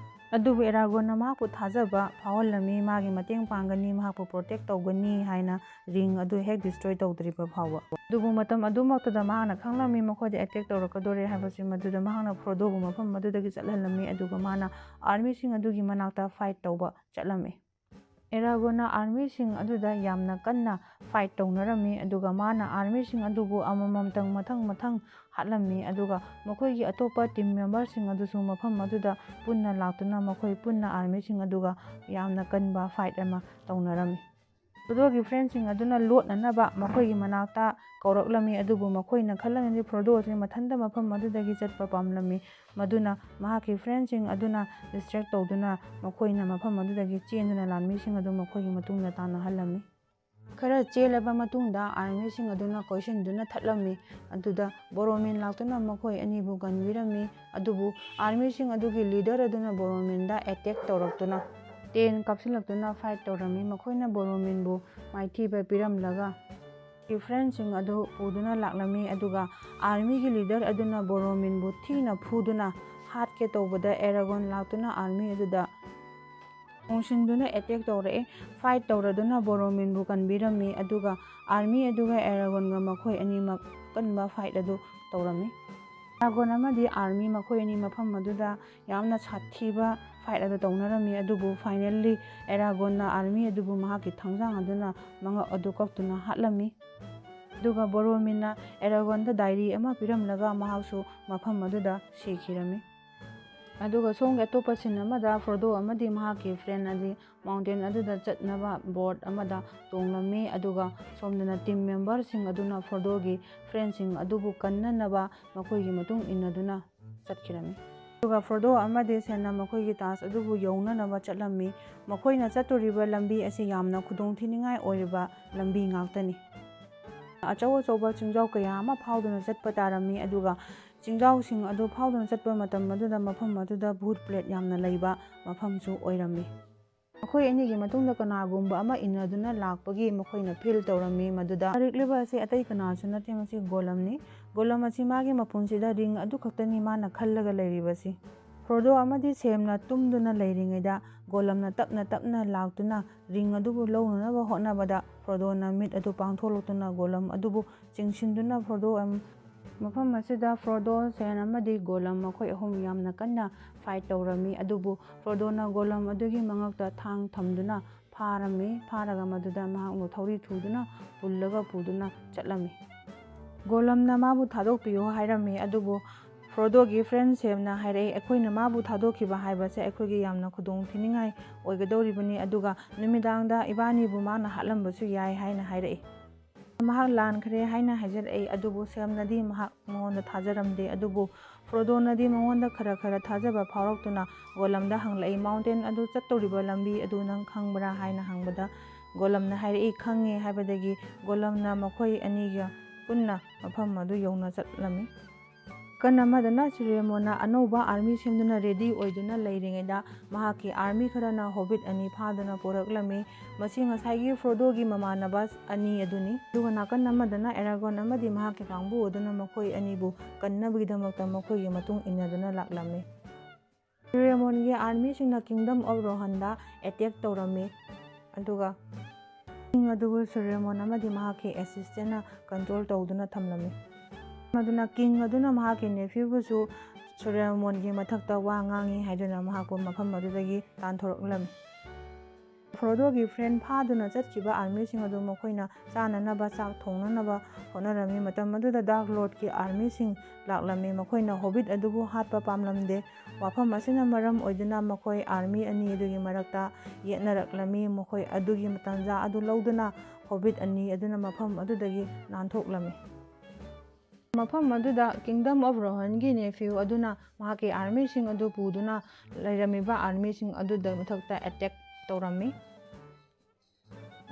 ꯑꯗꯨꯕꯨ Eragonꯅ ꯃꯍꯥꯛꯄꯨ ꯊꯥꯖꯕ ꯐꯥꯎꯍꯜꯂꯝꯃꯤ, ꯃꯥꯒꯤ ꯃꯇꯦꯡ ꯄꯥꯡꯒꯅꯤ, ꯃꯍꯥꯛꯄꯨ protect ꯇꯧꯒꯅꯤ ꯍꯥꯏꯅ ring ꯑꯗꯨ ꯍꯦꯛ destroy ꯇꯧꯗ꯭ꯔꯤꯕ ꯐꯥꯎꯕ꯫ ꯑꯗꯨꯕꯨ ꯃꯇꯝ ꯑꯗꯨꯃꯛꯇꯗ ꯃꯍꯥꯛꯅ ꯈꯪꯂꯝꯃꯤ ꯃꯈꯣꯏꯗ attack ꯇꯧꯔꯛꯀꯗꯣꯔꯦ ꯍꯥꯏꯕꯁꯤ꯫ ꯃꯗꯨꯗ ꯃꯍꯥꯛꯅ Frodoꯕꯨ ꯃꯐꯝ ꯑꯗꯨꯗꯒꯤ ꯆꯠꯍꯜꯂꯝꯃꯤ, ꯑꯗꯨꯒ ꯃꯥꯅ armyꯁꯤꯡ ꯑꯗꯨꯒꯤ ꯃꯅꯥꯛꯇ fight ꯇꯧꯕ ꯆꯠꯂꯝꯃꯤ꯫ Eragonꯅ armyꯁꯤꯡ ꯑꯗꯨꯗ ꯌꯥꯝꯅ ꯀꯟꯅ fight ꯇꯧꯅꯔꯝꯃꯤ, ꯑꯗꯨꯒ ꯃꯥꯅ armyꯁꯤꯡ ꯑꯗꯨꯕꯨ ꯑꯃꯃꯝꯇꯪ ꯃꯊꯪ ꯃꯊꯪ ꯍꯥꯠꯂꯝꯃꯤ꯫ ꯑꯗꯨꯒ ꯃꯈꯣꯏꯒꯤ ꯑꯇꯣꯞꯄ team memberꯁꯤꯡ ꯑꯗꯨꯁꯨ ꯃꯐꯝ ꯑꯗꯨꯗ ꯄꯨꯟꯅ ꯂꯥꯛꯇꯨꯅ ꯃꯈꯣꯏ ꯄꯨꯟꯅ armyꯁꯤꯡ ꯑꯗꯨꯒ ꯌꯥꯝꯅ ꯀꯟꯕ fight ꯑꯃ ꯇꯧꯅꯔꯝꯃꯤ꯫ Frodoꯒꯤ friendꯁꯤꯡ ꯑꯗꯨꯅ ꯂꯣꯠꯅꯅꯕ ꯃꯈꯣꯏꯒꯤ ꯃꯅꯥꯛꯇ ꯀꯧꯔꯛꯂꯝꯃꯤ, ꯑꯗꯨꯕꯨ ꯃꯈꯣꯏꯅ ꯈꯜꯂꯝꯃꯤꯗꯤ Frodo ꯑꯁꯤ ꯃꯊꯟꯇ ꯃꯐꯝ ꯑꯗꯨꯗꯒꯤ ꯆꯠꯄ ꯄꯥꯝꯂꯝꯃꯤ꯫ ꯃꯗꯨꯅ ꯃꯍꯥꯛꯀꯤ friendꯁꯤꯡ ꯑꯗꯨꯅ distract ꯇꯧꯗꯨꯅ ꯃꯈꯣꯏꯅ ꯃꯐꯝ ꯑꯗꯨꯗꯒꯤ ꯆꯦꯟꯗꯨꯅ ꯂꯥꯟꯃꯤꯁꯤꯡ ꯑꯗꯨ ꯃꯈꯣꯏꯒꯤ ꯃꯇꯨꯡꯗ ꯇꯥꯟꯅꯍꯜꯂꯝꯃꯤ꯫ ꯈꯔ ꯆꯦꯜꯂꯕ ꯃꯇꯨꯡꯗ armyꯁꯤꯡ ꯑꯗꯨꯅ ꯀꯣꯏꯁꯤꯟꯗꯨꯅ ꯊꯠꯂꯝꯃꯤ꯫ ꯑꯗꯨꯗ ꯕꯣꯔꯣꯃꯤꯟ ꯂꯥꯛꯇꯨꯅ ꯃꯈꯣꯏ ꯑꯅꯤꯕꯨ ꯀꯟꯕꯤꯔꯝꯃꯤ꯫ ꯑꯗꯨꯕꯨ armyꯁꯤꯡ ꯑꯗꯨꯒꯤ leader ꯑꯗꯨꯅ ꯕꯣꯔꯣꯃꯤꯟꯗ attack ꯇꯧꯔꯛꯇꯨꯅ ten ꯀꯥꯞꯁꯤꯜꯂꯛꯇꯨꯅ fight ꯇꯧꯔꯝꯃꯤ꯫ ꯃꯈꯣꯏꯅ ꯕꯣꯔꯣꯃꯤꯟꯕꯨ ꯃꯥꯏꯊꯤꯕ ꯄꯤꯔꯝꯂꯒ friendꯁꯤꯡ ꯑꯗꯨ ꯄꯨꯗꯨꯅ ꯂꯥꯛꯂꯝꯃꯤ꯫ ꯑꯗꯨꯒ armyꯒꯤ leader ꯑꯗꯨꯅ ꯕꯣꯔꯣꯃꯤꯟꯕꯨ ꯊꯤꯅ ꯐꯨꯗꯨꯅ ꯍꯥꯠꯀꯦ ꯇꯧꯕꯗ Eragon ꯂꯥꯛꯇꯨꯅ army ꯑꯗꯨꯗ ꯎꯪꯁꯤꯟꯗꯨꯅ attack ꯇꯧꯔꯛꯏ꯫ Fight ꯇꯧꯔꯗꯨꯅ ꯕꯣꯔꯣꯃꯤꯟꯕꯨ ꯀꯟꯕꯤꯔꯝꯃꯤ꯫ ꯑꯗꯨꯒ army ꯑꯗꯨꯒ Eragonꯒ ꯃꯈꯣꯏ ꯑꯅꯤꯃꯛ ꯑꯀꯟꯕ fight ꯑꯗꯨ ꯇꯧꯔꯝꯃꯤ꯫ Eragon ꯑꯃꯗꯤ army ꯃꯈꯣꯏ ꯑꯅꯤ ꯃꯐꯝ ꯑꯗꯨꯗ ꯌꯥꯝꯅ ꯁꯥꯊꯤꯕ fight ꯑꯗꯨ ꯇꯧꯅꯔꯝꯃꯤ꯫ ꯑꯗꯨꯕꯨ finally Eragonꯅ army ꯑꯗꯨꯕꯨ ꯃꯍꯥꯛꯀꯤ ꯊꯥꯡꯖꯥꯡ ꯑꯗꯨꯅ ꯃꯉꯛ ꯑꯗꯨ ꯀꯛꯇꯨꯅ ꯍꯥꯠꯂꯝꯃꯤ꯫ ꯑꯗꯨꯒ ꯕꯣꯔꯣꯃꯤꯟꯅ Eragonꯗ diary ꯑꯃ ꯄꯤꯔꯝꯂꯒ ꯃꯍꯥꯛꯁꯨ ꯃꯐꯝ ꯑꯗꯨꯗ ꯁꯤꯈꯤꯔꯝꯃꯤ꯫ ꯑꯗꯨꯒ ꯁꯣꯝꯒꯤ ꯑꯇꯣꯞꯄ scene ꯑꯃꯗ Frodo ꯑꯃꯗꯤ ꯃꯍꯥꯛꯀꯤ friend ꯑꯗꯤ mountain ꯑꯗꯨꯗ ꯆꯠꯅꯕ boat ꯑꯃꯗ ꯇꯣꯡꯂꯝꯃꯤ꯫ ꯑꯗꯨꯒ ꯁꯣꯝꯗꯅ team memberꯁꯤꯡ ꯑꯗꯨꯅ Frodoꯒꯤ friendꯁꯤꯡ ꯑꯗꯨꯕꯨ ꯀꯟꯅꯅꯕ ꯃꯈꯣꯏꯒꯤ ꯃꯇꯨꯡ ꯏꯟꯅꯗꯨꯅ ꯆꯠꯈꯤꯔꯝꯃꯤ꯫ ꯑꯗꯨꯒ Frodo ꯑꯃꯗꯤ Samꯅ ꯃꯈꯣꯏꯒꯤ task ꯑꯗꯨꯕꯨ ꯌꯧꯅꯅꯕ ꯆꯠꯂꯝꯃꯤ꯫ ꯃꯈꯣꯏꯅ ꯆꯠꯇꯣꯔꯤꯕ ꯂꯝꯕꯤ ꯑꯁꯤ ꯌꯥꯝꯅ ꯈꯨꯗꯣꯡꯊꯤꯅꯤꯡꯉꯥꯏ ꯑꯣꯏꯔꯤꯕ ꯂꯝꯕꯤ ꯉꯥꯛꯇꯅꯤ꯫ ꯑꯆꯧ ꯑꯆꯧꯕ ꯆꯤꯡꯖꯥꯎ ꯀꯌꯥ ꯑꯃ ꯐꯥꯎꯗꯨꯅ ꯆꯠꯄ ꯇꯥꯔꯝꯃꯤ꯫ ꯑꯗꯨꯒ ꯆꯤꯡꯖꯥꯎꯁꯤꯡ ꯑꯗꯨ ꯐꯥꯎꯗꯨꯅ ꯆꯠꯄ ꯃꯇꯝ ꯑꯗꯨꯗ ꯃꯐꯝ ꯑꯗꯨꯗ ꯚꯨꯠ ꯄ꯭ꯔꯦꯠ ꯌꯥꯝꯅ ꯂꯩꯕ ꯃꯐꯝꯁꯨ ꯑꯣꯏꯔꯝꯃꯤ꯫ ꯃꯈꯣꯏ ꯑꯅꯤꯒꯤ ꯃꯇꯨꯡꯗ ꯀꯅꯥꯒꯨꯝꯕ ꯑꯃ ꯏꯟꯅꯗꯨꯅ ꯂꯥꯛꯄꯒꯤ ꯃꯈꯣꯏꯅ ꯐꯤꯜ ꯇꯧꯔꯝꯃꯤ꯫ ꯃꯗꯨꯗ ꯇꯥꯔꯛꯂꯤꯕ ꯑꯁꯤ ꯑꯇꯩ ꯀꯅꯥꯁꯨ ꯅꯠꯇꯦ, ꯃꯁꯤ ꯒꯣꯂꯝꯅꯤ꯫ ꯒꯣꯂꯝ ꯑꯁꯤ ꯃꯥꯒꯤ ꯃꯄꯨꯟꯁꯤꯗ ꯔꯤꯡ ꯑꯗꯨ ꯈꯛꯇꯅꯤ ꯃꯥꯅ ꯈꯜꯂꯒ ꯂꯩꯔꯤꯕꯁꯤ꯫ ꯐ꯭ꯔꯣꯗꯣ ꯑꯃꯗꯤ ꯁꯦꯝꯅ ꯇꯨꯝꯗꯨꯅ ꯂꯩꯔꯤꯉꯩꯗ ꯒꯣꯂꯝꯅ ꯇꯞꯅ ꯇꯞꯅ ꯂꯥꯛꯇꯨꯅ ꯔꯤꯡ ꯑꯗꯨꯕꯨ ꯂꯧꯅꯅꯕ ꯍꯣꯠꯅꯕꯗ ꯐ꯭ꯔꯣꯗꯣꯅ ꯃꯤꯠ ꯑꯗꯨ ꯄꯥꯡꯊꯣꯛꯂꯛꯇꯨꯅ ꯒꯣꯂꯝ ꯑꯗꯨꯕꯨ ꯆꯤꯡꯁꯤꯟꯗꯨꯅ ꯐ꯭ꯔꯣꯗꯣ ꯑꯝ-, ꯃꯐꯝ ꯑꯁꯤꯗ ꯐ꯭ꯔꯣꯗꯣ, ꯁꯦꯝ ꯑꯃꯗꯤ ꯒꯣꯂꯝ ꯃꯈꯣꯏ ꯑꯍꯨꯝ ꯌꯥꯝꯅ ꯀꯟꯅ ꯐꯥꯏꯠ ꯇꯧꯔꯝꯃꯤ꯫ ꯑꯗꯨꯕꯨ ꯐ꯭ꯔꯣꯗꯣꯅ ꯒꯣꯂꯝ ꯑꯗꯨꯒꯤ ꯃꯉꯛꯇ ꯊꯥꯡ ꯊꯝꯗꯨꯅ ꯐꯥꯔꯝꯃꯤ꯫ ꯐꯥꯔꯒ ꯃꯗꯨꯗ ꯃꯍꯥꯛꯄꯨ ꯊꯧꯔꯤ ꯊꯨꯗꯨꯅ ꯄꯨꯜꯂꯒ ꯄꯨꯗꯨꯅ ꯆꯠꯂꯝꯃꯤ꯫ ꯒꯣꯂꯝꯅ ꯃꯥꯕꯨ ꯊꯥꯗꯣꯛꯄꯤꯌꯨ ꯍꯥꯏꯔꯝꯃꯤ꯫ ꯑꯗꯨꯕꯨ ꯐ꯭ꯔꯣꯗꯣꯒꯤ ꯐ꯭ꯔꯦꯟ ꯁꯦꯝꯅ ꯍꯥꯏꯔꯛꯏ, "ꯑꯩꯈꯣꯏꯅ ꯃꯥꯕꯨ ꯊꯥꯗꯣꯛꯈꯤꯕ ꯍꯥꯏꯕꯁꯦ ꯑꯩꯈꯣꯏꯒꯤ ꯌꯥꯝꯅ ꯈꯨꯗꯣꯡ ꯊꯤꯅꯤꯡꯉꯥꯏ ꯑꯣꯏꯒꯗꯧꯔꯤꯕꯅꯤ, ꯑꯗꯨꯒ ꯅꯨꯃꯤꯗꯥꯡꯗ ꯏꯕꯥꯅꯤꯕꯨ ꯃꯥꯅ ꯍꯥꯠꯂꯝꯕꯁꯨ ꯌꯥꯏ" ꯍꯥꯏꯅ ꯍꯥꯏꯔꯛꯏ꯫ ꯃꯍꯥꯛ ꯂꯥꯟꯈ꯭ꯔꯦ ꯍꯥꯏꯅ ꯍꯥꯏꯖꯔꯛꯏ꯫ ꯑꯗꯨꯕꯨ ꯁꯦꯝꯅꯗꯤ ꯃꯍꯥꯛ ꯃꯉꯣꯟꯗ ꯊꯥꯖꯔꯝꯗꯦ꯫ ꯑꯗꯨꯕꯨ ꯐ꯭ꯔꯣꯗꯣꯅꯗꯤ ꯃꯉꯣꯟꯗ ꯈꯔ ꯈꯔ ꯊꯥꯖꯕ ꯐꯥꯎꯔꯛꯇꯨꯅ ꯒꯣꯂꯝꯗ ꯍꯪꯂꯛꯏ, "ꯃꯥꯎꯟꯇꯦꯟ ꯑꯗꯨ ꯆꯠꯇꯧꯔꯤꯕ ꯂꯝꯕꯤ ꯑꯗꯨ ꯅꯪ ꯈꯪꯕ꯭ꯔꯥ?" ꯍꯥꯏꯅ ꯍꯪꯕꯗ ꯒꯣꯂꯝꯅ ꯍꯥꯏꯔꯛꯏ, "ꯈꯪꯉꯦ" ꯍꯥꯏꯕꯗꯒꯤ ꯒꯣꯂꯝꯅ ꯃꯈꯣꯏ ꯑꯅꯤꯒ ꯄꯨꯟꯅ ꯃꯐꯝ ꯑꯗꯨ ꯌꯧꯅ ꯆꯠꯂꯝꯃꯤ꯫ ꯅꯥꯀꯟ ꯑꯃꯗꯅ ꯁꯨꯔꯦꯃꯣꯟꯅ ꯑꯅꯧꯕ ꯑꯥꯔꯃꯤ ꯁꯦꯝꯗꯨꯅ ꯔꯦꯗꯤ ꯑꯣꯏꯗꯨꯅ ꯂꯩꯔꯤꯉꯩꯗ ꯃꯍꯥꯛꯀꯤ ꯑꯥꯔꯃꯤ ꯈꯔꯅ ꯍꯣꯕꯤꯠ ꯑꯅꯤ ꯐꯥꯗꯨꯅ ꯄꯨꯔꯛꯂꯝꯃꯤ꯫ ꯃꯁꯤ ꯉꯁꯥꯏꯒꯤ ꯐ꯭ꯔꯣꯗꯣꯒꯤ ꯃꯃꯥꯟꯅꯕ ꯑꯅꯤ ꯑꯗꯨꯅꯤ꯫ ꯑꯗꯨꯒ ꯅꯥꯀꯟ ꯑꯃꯗꯅ ꯑꯦꯔꯥꯒꯣꯟ ꯑꯃꯗꯤ ꯃꯍꯥꯛꯀꯤ ꯀꯥꯡꯕꯨ ꯑꯗꯨꯅ ꯃꯈꯣꯏ ꯑꯅꯤꯕꯨ ꯀꯟꯅꯕꯒꯤꯗꯃꯛꯇ ꯃꯈꯣꯏꯒꯤ ꯃꯇꯨꯡ ꯏꯟꯅꯗꯨꯅ ꯂꯥꯛꯂꯝꯃꯤ꯫ ꯁꯨꯔꯦꯃꯣꯟꯒꯤ ꯑꯥꯔꯃꯤꯁꯤꯡꯅ ꯀꯤꯡꯗꯝ ꯑꯣꯐ ꯔꯣꯍꯟꯗ ꯑꯦꯇꯦꯛ ꯇꯧꯔꯝꯃꯤ꯫ ꯑꯗꯨꯒ ꯀꯤꯡ ꯑꯗꯨꯕꯨ ꯁꯨꯔꯦꯃꯣꯟ ꯑꯃꯗꯤ ꯃꯍꯥꯛꯀꯤ ꯑꯦꯁꯤꯁꯇꯦꯟꯅ ꯀꯟꯇ꯭ꯔꯣꯜ ꯇꯧꯗꯨꯅ ꯊꯝꯂꯝꯃꯤ꯫ ꯑꯗꯨꯅ ꯀꯤꯡ ꯑꯗꯨꯅ ꯃꯍꯥꯛꯀꯤ ꯅꯦꯐ꯭ꯌꯨꯕꯨꯁꯨ ꯁꯨꯔꯦꯃꯣꯟꯒꯤ ꯃꯊꯛꯇ ꯋꯥ ꯉꯥꯡꯉꯤ ꯍꯥꯏꯗꯨꯅ ꯃꯍꯥꯛꯄꯨ ꯃꯐꯝ ꯑꯗꯨꯗꯒꯤ ꯇꯥꯟꯊꯣꯔꯛꯂꯝꯃꯤ꯫ ꯐ꯭ꯔꯣꯗꯣꯒꯤ ꯐ꯭ꯔꯦꯟ ꯐꯥꯗꯨꯅ ꯆꯠꯈꯤꯕ ꯑꯥꯔꯃꯤꯁꯤꯡ ꯑꯗꯨ ꯃꯈꯣꯏꯅ ꯆꯥꯅꯅꯕ ꯆꯥꯛ ꯊꯣꯡꯅꯅꯕ ꯍꯣꯠꯅꯔꯝꯃꯤ꯫ ꯃꯇꯝ ꯑꯗꯨꯗ ꯗꯥꯔꯛ ꯂꯣꯔꯗꯀꯤ ꯑꯥꯔꯃꯤꯁꯤꯡ ꯂꯥꯛꯂꯝꯃꯤ꯫ ꯃꯈꯣꯏꯅ ꯍꯣꯕꯤꯠ ꯑꯗꯨꯕꯨ ꯍꯥꯠꯄ ꯄꯥꯝꯂꯝꯗꯦ꯫ ꯋꯥꯐꯝ ꯑꯁꯤꯅ ꯃꯔꯝ ꯑꯣꯏꯗꯨꯅ ꯃꯈꯣꯏ ꯑꯥꯔꯃꯤ ꯑꯅꯤ ꯑꯗꯨꯒꯤ ꯃꯔꯛꯇ ꯌꯦꯠꯅꯔꯛꯂꯝꯃꯤ꯫ ꯃꯈꯣꯏ ꯑꯗꯨꯒꯤ ꯇꯥꯟꯖꯥ ꯑꯗꯨ ꯂꯧꯗꯨꯅ ꯍꯣꯕꯤꯠ ꯑꯅꯤ ꯑꯗꯨꯅ ꯃꯐꯝ ꯑꯗꯨꯗꯒꯤ ꯅꯥꯟꯊꯣꯛꯂꯝꯃꯤ꯫ ꯃꯐꯝ ꯑꯗꯨꯗ ꯀꯤꯡꯗꯝ ꯑꯣꯐ ꯔꯣꯍꯟꯒꯤ ꯅꯦꯐ꯭ꯌꯨ ꯑꯗꯨꯅ ꯃꯍꯥꯛꯀꯤ ꯑꯥꯔꯃꯤꯁꯤꯡ ꯑꯗꯨ ꯄꯨꯗꯨꯅ ꯂꯩꯔꯝꯃꯤꯕ ꯑꯥꯔꯃꯤꯁꯤꯡ ꯑꯗꯨꯗ ꯃꯊꯛꯇ ꯑꯦꯇꯦꯛ ꯇꯧꯔꯝꯃꯤ꯫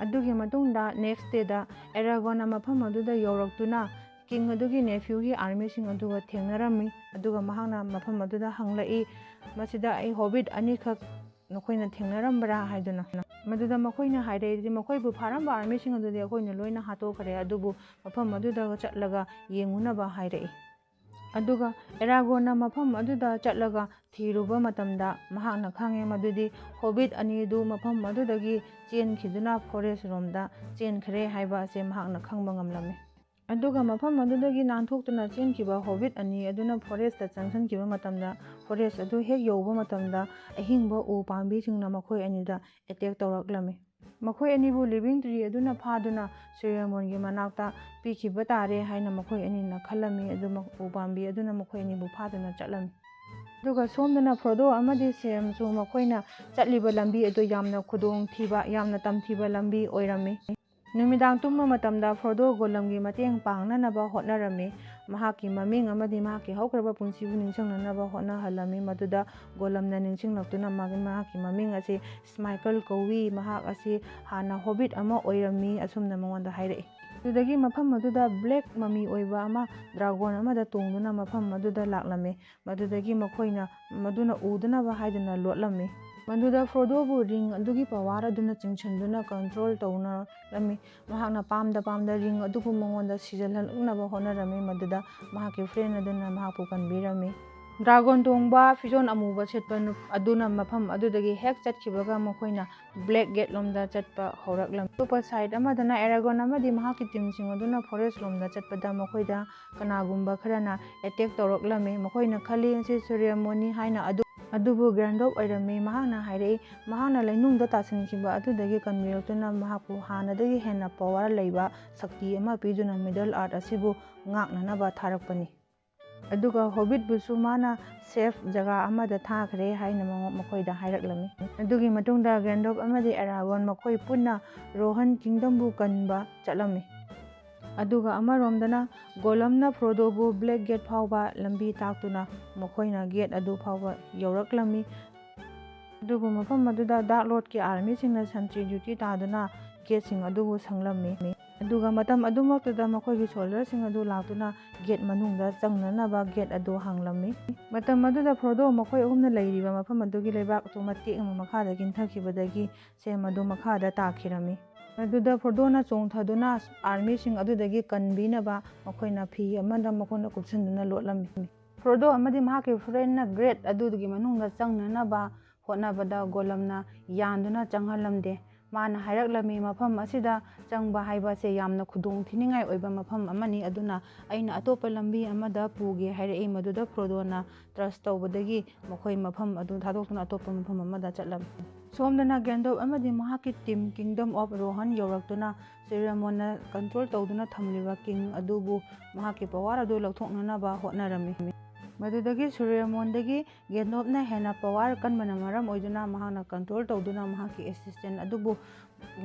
ꯑꯗꯨꯒꯤ ꯃꯇꯨꯡꯗ next dayꯗ Aragornꯅ ꯃꯐꯝ ꯑꯗꯨꯗ ꯌꯧꯔꯛꯇꯨꯅ king ꯑꯗꯨꯒꯤ nephewꯒꯤ armyꯁꯤꯡ ꯑꯗꯨꯒ ꯊꯦꯡꯅꯔꯝꯃꯤ꯫ ꯑꯗꯨꯒ ꯃꯍꯥꯛꯅ ꯃꯐꯝ ꯑꯗꯨꯗ ꯍꯪꯂꯛꯏ, "ꯃꯁꯤꯗ ꯑꯩ hobbit ꯑꯅꯤꯈꯛ ꯅꯈꯣꯏꯅ ꯊꯦꯡꯅꯔꯝꯕ꯭ꯔꯥ?" ꯍꯥꯏꯗꯨꯅ꯫ ꯃꯗꯨꯗ ꯃꯈꯣꯏꯅ ꯍꯥꯏꯔꯛꯏꯗꯤ, "ꯃꯈꯣꯏꯕꯨ ꯐꯥꯔꯝꯕ armyꯁꯤꯡ ꯑꯗꯨꯗꯤ ꯑꯩꯈꯣꯏꯅ ꯂꯣꯏꯅ ꯍꯥꯠꯇꯣꯛꯈ꯭ꯔꯦ, ꯑꯗꯨꯕꯨ ꯃꯐꯝ ꯑꯗꯨꯗ ꯆꯠꯂꯒ ꯌꯦꯡꯉꯨꯅꯕ" ꯍꯥꯏꯔꯛꯏ꯫ ꯑꯗꯨꯒ Aragornꯅ ꯃꯐꯝ ꯑꯗꯨꯗ ꯆꯠꯂꯒ ꯊꯤꯔꯨꯕ ꯃꯇꯝꯗ ꯃꯍꯥꯛꯅ ꯈꯪꯉꯦ ꯃꯗꯨꯗꯤ hobbit ꯑꯅꯤꯗꯨ ꯃꯐꯝ ꯑꯗꯨꯗꯒꯤ ꯆꯦꯟꯈꯤꯗꯨꯅ forest ꯔꯣꯝꯗ ꯆꯦꯟꯈ꯭ꯔꯦ ꯍꯥꯏꯕ ꯑꯁꯦ ꯃꯍꯥꯛꯅ ꯈꯪꯕ ꯉꯝꯂꯝꯃꯤ꯫ ꯑꯗꯨꯒ ꯃꯐꯝ ꯑꯗꯨꯗꯒꯤ ꯅꯥꯟꯊꯣꯛꯇꯨꯅ ꯆꯦꯟꯈꯤꯕ hobbit ꯑꯅꯤ ꯑꯗꯨꯅ forestꯇ ꯆꯪꯁꯤꯟꯈꯤꯕ ꯃꯇꯝꯗ, forest ꯑꯗꯨ ꯍꯦꯛ ꯌꯧꯕ ꯃꯇꯝꯗ, ꯑꯍꯤꯡꯕ ꯎ ꯄꯥꯝꯕꯤꯁꯤꯡꯅ ꯃꯈꯣꯏ ꯑꯅꯤꯗ attack ꯇꯧꯔꯛꯂꯝꯃꯤ꯫ ꯃꯈꯣꯏ ꯑꯅꯤꯕꯨ living tree ꯑꯗꯨꯅ ꯐꯥꯗꯨꯅ Sarumanꯒꯤ ꯃꯅꯥꯛꯇ ꯄꯤꯈꯤꯕ ꯇꯥꯔꯦ ꯍꯥꯏꯅ ꯃꯈꯣꯏ ꯑꯅꯤꯅ ꯈꯜꯂꯝꯃꯤ꯫ ꯑꯗꯨ ꯎ ꯄꯥꯝꯕꯤ ꯑꯗꯨꯅ ꯃꯈꯣꯏ ꯑꯅꯤꯕꯨ ꯐꯥꯗꯨꯅ ꯆꯠꯂꯝꯃꯤ꯫ ꯑꯗꯨꯒ ꯁꯣꯝꯗꯅ Frodo ꯑꯃꯗꯤ Samꯁꯨ ꯃꯈꯣꯏꯅ ꯆꯠꯂꯤꯕ ꯂꯝꯕꯤ ꯑꯗꯨ ꯌꯥꯝꯅ ꯈꯨꯗꯣꯡꯊꯤꯕ, ꯌꯥꯝꯅ ꯇꯝꯊꯤꯕ ꯂꯝꯕꯤ ꯑꯣꯏꯔꯝꯃꯤ꯫ ꯅꯨꯃꯤꯗꯥꯡ ꯇꯨꯝꯕ ꯃꯇꯝꯗ Frodo Gollumꯒꯤ ꯃꯇꯦꯡ ꯄꯥꯡꯅꯅꯕ ꯍꯣꯠꯅꯔꯝꯃꯤ꯫ ꯃꯍꯥꯛꯀꯤ ꯃꯃꯤꯡ ꯑꯃꯗꯤ ꯃꯍꯥꯛꯀꯤ ꯍꯧꯈ꯭ꯔꯕ ꯄꯨꯟꯁꯤꯕꯨ ꯅꯤꯡꯁꯤꯡꯅꯅꯕ ꯍꯣꯠꯅꯍꯜꯂꯝꯃꯤ꯫ ꯃꯗꯨꯗ Gollumꯅ ꯅꯤꯡꯁꯤꯡꯂꯛꯇꯨꯅ ꯃꯥꯒꯤ, ꯃꯍꯥꯛꯀꯤ ꯃꯃꯤꯡ ꯑꯁꯤ Smeagol ꯀꯧꯏ, ꯃꯍꯥꯛ ꯑꯁꯤ ꯍꯥꯟꯅ hobbit ꯑꯃ ꯑꯣꯏꯔꯝꯃꯤ, ꯑꯁꯨꯝꯅ ꯃꯉꯣꯟꯗ ꯍꯥꯏꯔꯛꯏ꯫ ꯑꯗꯨꯗꯒꯤ ꯃꯐꯝ ꯑꯗꯨꯗ black mummy ꯑꯣꯏꯕ ꯑꯃ dragon ꯑꯃꯗ ꯇꯣꯡꯗꯨꯅ ꯃꯐꯝ ꯑꯗꯨꯗ ꯂꯥꯛꯂꯝꯃꯤ꯫ ꯃꯗꯨꯗꯒꯤ ꯃꯈꯣꯏꯅ ꯃꯗꯨꯅ ꯎꯗꯅꯕ ꯍꯥꯏꯗꯨꯅ ꯂꯣꯠꯂꯝꯃꯤ꯫ ꯃꯗꯨꯗ Frodoꯕꯨ ring ꯑꯗꯨꯒꯤ power ꯑꯗꯨꯅ ꯆꯤꯡꯁꯤꯟꯗꯨꯅ control ꯇꯧꯅꯔꯝꯃꯤ꯫ ꯃꯍꯥꯛꯅ ꯄꯥꯝꯗ ꯄꯥꯝꯗ ring ꯑꯗꯨꯕꯨ ꯃꯉꯣꯟꯗ ꯁꯤꯖꯤꯜꯍꯜꯂꯛꯅꯕ ꯍꯣꯠꯅꯔꯝꯃꯤ꯫ ꯃꯗꯨꯗ ꯃꯍꯥꯛꯀꯤ friend ꯑꯗꯨꯅ ꯃꯍꯥꯛꯄꯨ ꯀꯟꯕꯤꯔꯝꯃꯤ꯫ Dragon ꯇꯣꯡꯕ, ꯐꯤꯖꯣꯜ ꯑꯃꯨꯕ ꯁꯦꯠꯄ ꯅꯨ-, ꯑꯗꯨꯅ ꯃꯐꯝ ꯑꯗꯨꯗꯒꯤ ꯍꯦꯛ ꯆꯠꯈꯤꯕꯒ ꯃꯈꯣꯏꯅ Black Gate ꯂꯣꯝꯗ ꯆꯠꯄ ꯍꯧꯔꯛꯂꯝꯃꯤ꯫ ꯑꯇꯣꯞꯄ side ꯑꯃꯗꯅ Aragorn ꯑꯃꯗꯤ ꯃꯍꯥꯛꯀꯤ teamꯁꯤꯡ ꯑꯗꯨꯅ forest ꯂꯣꯝꯗ ꯆꯠꯄꯗ ꯃꯈꯣꯏꯗ ꯀꯅꯥꯒꯨꯝꯕ ꯈꯔꯅ attack ꯇꯧꯔꯛꯂꯝꯃꯤ꯫ ꯃꯈꯣꯏꯅ ꯈꯜꯂꯤ ꯃꯁꯤ Sarumanꯅꯤ ꯍꯥꯏꯅ꯫ ꯑꯗꯨ-, ꯑꯗꯨꯕꯨ Gandalf ꯑꯣꯏꯔꯝꯃꯤ꯫ ꯃꯍꯥꯛꯅ ꯍꯥꯏꯔꯛꯏ, ꯃꯍꯥꯛꯅ ꯂꯩꯅꯨꯡꯗ ꯇꯥꯁꯤꯟꯈꯤꯕ ꯑꯗꯨꯗꯒꯤ ꯀꯟꯕꯤꯔꯛꯇꯨꯅ ꯃꯍꯥꯛꯄꯨ ꯍꯥꯟꯅꯗꯒꯤ ꯍꯦꯟꯅ power ꯂꯩꯕ ꯁꯛꯇꯤ ꯑꯃ ꯄꯤꯗꯨꯅ Middle Earth ꯑꯁꯤꯕꯨ ꯉꯥꯛꯅꯅꯕ ꯊꯥꯔꯛꯄꯅꯤ꯫ ꯑꯗꯨꯒ Hobbitꯕꯨꯁꯨ ꯃꯥꯅ safe ꯖꯒꯥ ꯑꯃꯗ ꯊꯥꯈ꯭ꯔꯦ ꯍꯥꯏꯅ ꯃꯉꯣ-, ꯃꯈꯣꯏꯗ ꯍꯥꯏꯔꯛꯂꯝꯃꯤ꯫ ꯑꯗꯨꯒꯤ ꯃꯇꯨꯡꯗ Gandalf ꯑꯃꯗꯤ Aragorn ꯃꯈꯣꯏ ꯄꯨꯟꯅ Rohan Kingdomꯕꯨ ꯀꯟꯕ ꯆꯠꯂꯝꯃꯤ꯫ ꯑꯗꯨꯒ ꯑꯃꯔꯣꯝꯗꯅ Gollumꯅ Frodoꯕꯨ Black Gate ꯐꯥꯎꯕ ꯂꯝꯕꯤ ꯇꯥꯛꯇꯨꯅ ꯃꯈꯣꯏꯅ gate ꯑꯗꯨ ꯐꯥꯎꯕ ꯌꯧꯔꯛꯂꯝꯃꯤ꯫ ꯑꯗꯨꯕꯨ ꯃꯐꯝ ꯑꯗꯨꯗ ꯗꯥꯔꯛ ꯂꯣꯔꯗꯀꯤ ꯑꯥꯔꯃꯤꯁꯤꯡꯅ ꯁꯟꯇ꯭ꯔꯤ ꯗ꯭ꯌꯨꯇꯤ ꯇꯥꯗꯨꯅ ꯒꯦꯠꯁꯤꯡ ꯑꯗꯨꯕꯨ ꯁꯪꯂꯝꯃꯤ꯫ ꯑꯗꯨꯒ ꯃꯇꯝ ꯑꯗꯨꯃꯛꯇꯨꯗ ꯃꯈꯣꯏꯒꯤ ꯁꯣꯜꯖꯔꯁꯤꯡ ꯑꯗꯨ ꯂꯥꯛꯇꯨꯅ ꯒꯦꯠ ꯃꯅꯨꯡꯗ ꯆꯪꯅꯅꯕ ꯒꯦꯠ ꯑꯗꯨ ꯍꯥꯡꯂꯝꯃꯤ꯫ ꯃꯇꯝ ꯑꯗꯨꯗ ꯐ꯭ꯔꯣꯗꯣ ꯃꯈꯣꯏ ꯑꯍꯨꯝꯅ ꯂꯩꯔꯤꯕ ꯃꯐꯝ ꯑꯗꯨꯒꯤ ꯂꯩꯕꯥꯛ ꯑꯗꯨ ꯃꯇꯦꯛ ꯑꯃ ꯃꯈꯥꯗ ꯀꯤꯟꯊꯈꯤꯕꯗꯒꯤ ꯁꯦꯝ ꯑꯗꯨ ꯃꯈꯥꯗ ꯇꯥꯈꯤꯔꯝꯃꯤ꯫ ꯃꯗꯨꯗ ꯐ꯭ꯔꯣꯗꯣꯅ ꯆꯣꯡꯊꯗꯨꯅ ꯑꯥꯔꯃꯤꯁꯤꯡ ꯑꯗꯨꯗꯒꯤ ꯀꯟꯕꯤꯅꯕ ꯃꯈꯣꯏꯅ ꯐꯤ ꯑꯃꯗ ꯃꯈꯣꯏꯅ ꯀꯨꯞꯁꯤꯟꯗꯨꯅ ꯂꯣꯠꯂꯝꯃꯤ꯫ ꯐ꯭ꯔꯣꯗꯣ ꯑꯃꯗꯤ ꯃꯍꯥꯛꯀꯤ ꯐ꯭ꯔꯦꯟꯅ ꯒ꯭ꯔꯦꯠ ꯑꯗꯨꯒꯤ ꯃꯅꯨꯡꯗ ꯆꯪꯅꯅꯕ ꯍꯣꯠꯅꯕꯗ ꯒꯣꯂꯝꯅ ꯌꯥꯟꯗꯨꯅ ꯆꯪꯍꯜꯂꯝꯗꯦ꯫ ꯃꯥꯅ ꯍꯥꯏꯔꯛꯂꯝꯃꯤ, "ꯃꯐꯝ ꯑꯁꯤꯗ ꯆꯪꯕ ꯍꯥꯏꯕ ꯑꯁꯦ ꯌꯥꯝꯅ ꯈꯨꯗꯣꯡ ꯊꯤꯅꯤꯡꯉꯥꯏ ꯑꯣꯏꯕ ꯃꯐꯝ ꯑꯃꯅꯤ, ꯑꯗꯨꯅ ꯑꯩꯅ ꯑꯇꯣꯞꯄ ꯂꯝꯕꯤ ꯑꯃꯗ ꯄꯨꯒꯦ" ꯍꯥꯏꯔꯛꯏ꯫ ꯃꯗꯨꯗ ꯐ꯭ꯔꯣꯗꯣꯅ ꯇ꯭ꯔꯁ ꯇꯧꯕꯗꯒꯤ ꯃꯈꯣꯏ ꯃꯐꯝ ꯑꯗꯨ ꯊꯥꯗꯣꯛꯇꯨꯅ ꯑꯇꯣꯞꯄ ꯃꯐꯝ ꯑꯃꯗ ꯆꯠꯂꯝꯃꯤ꯫ ꯁꯣꯝꯗꯅ ꯒꯦꯟꯗꯣꯞ ꯑꯃꯗꯤ ꯃꯍꯥꯛꯀꯤ ꯇꯤꯝ ꯀꯤꯡꯗꯝ ꯑꯣꯐ ꯔꯣꯍꯟ ꯌꯧꯔꯛꯇꯨꯅ ꯁꯨꯔꯤꯌꯥꯃꯣꯟꯅ ꯀꯟꯇ꯭ꯔꯣꯜ ꯇꯧꯗꯨꯅ ꯊꯝꯂꯤꯕ ꯀꯤꯡ ꯑꯗꯨꯕꯨ ꯃꯍꯥꯛꯀꯤ ꯄꯋꯥꯔ ꯑꯗꯨ ꯂꯧꯊꯣꯛꯅꯅꯕ ꯍꯣꯠꯅꯔꯝꯃꯤ꯫ ꯃꯗꯨꯗꯒꯤ ꯁꯨꯔꯤꯌꯥꯃꯣꯟꯗꯒꯤ ꯒꯦꯟꯗꯣꯞꯅ ꯍꯦꯟꯅ ꯄꯋꯥꯔ ꯀꯟꯕꯅ ꯃꯔꯝ ꯑꯣꯏꯗꯨꯅ ꯃꯍꯥꯛꯅ ꯀꯟꯇ꯭ꯔꯣꯜ ꯇꯧꯗꯨꯅ ꯃꯍꯥꯛꯀꯤ ꯑꯦꯁꯤꯁꯇꯦꯟ ꯑꯗꯨꯕꯨ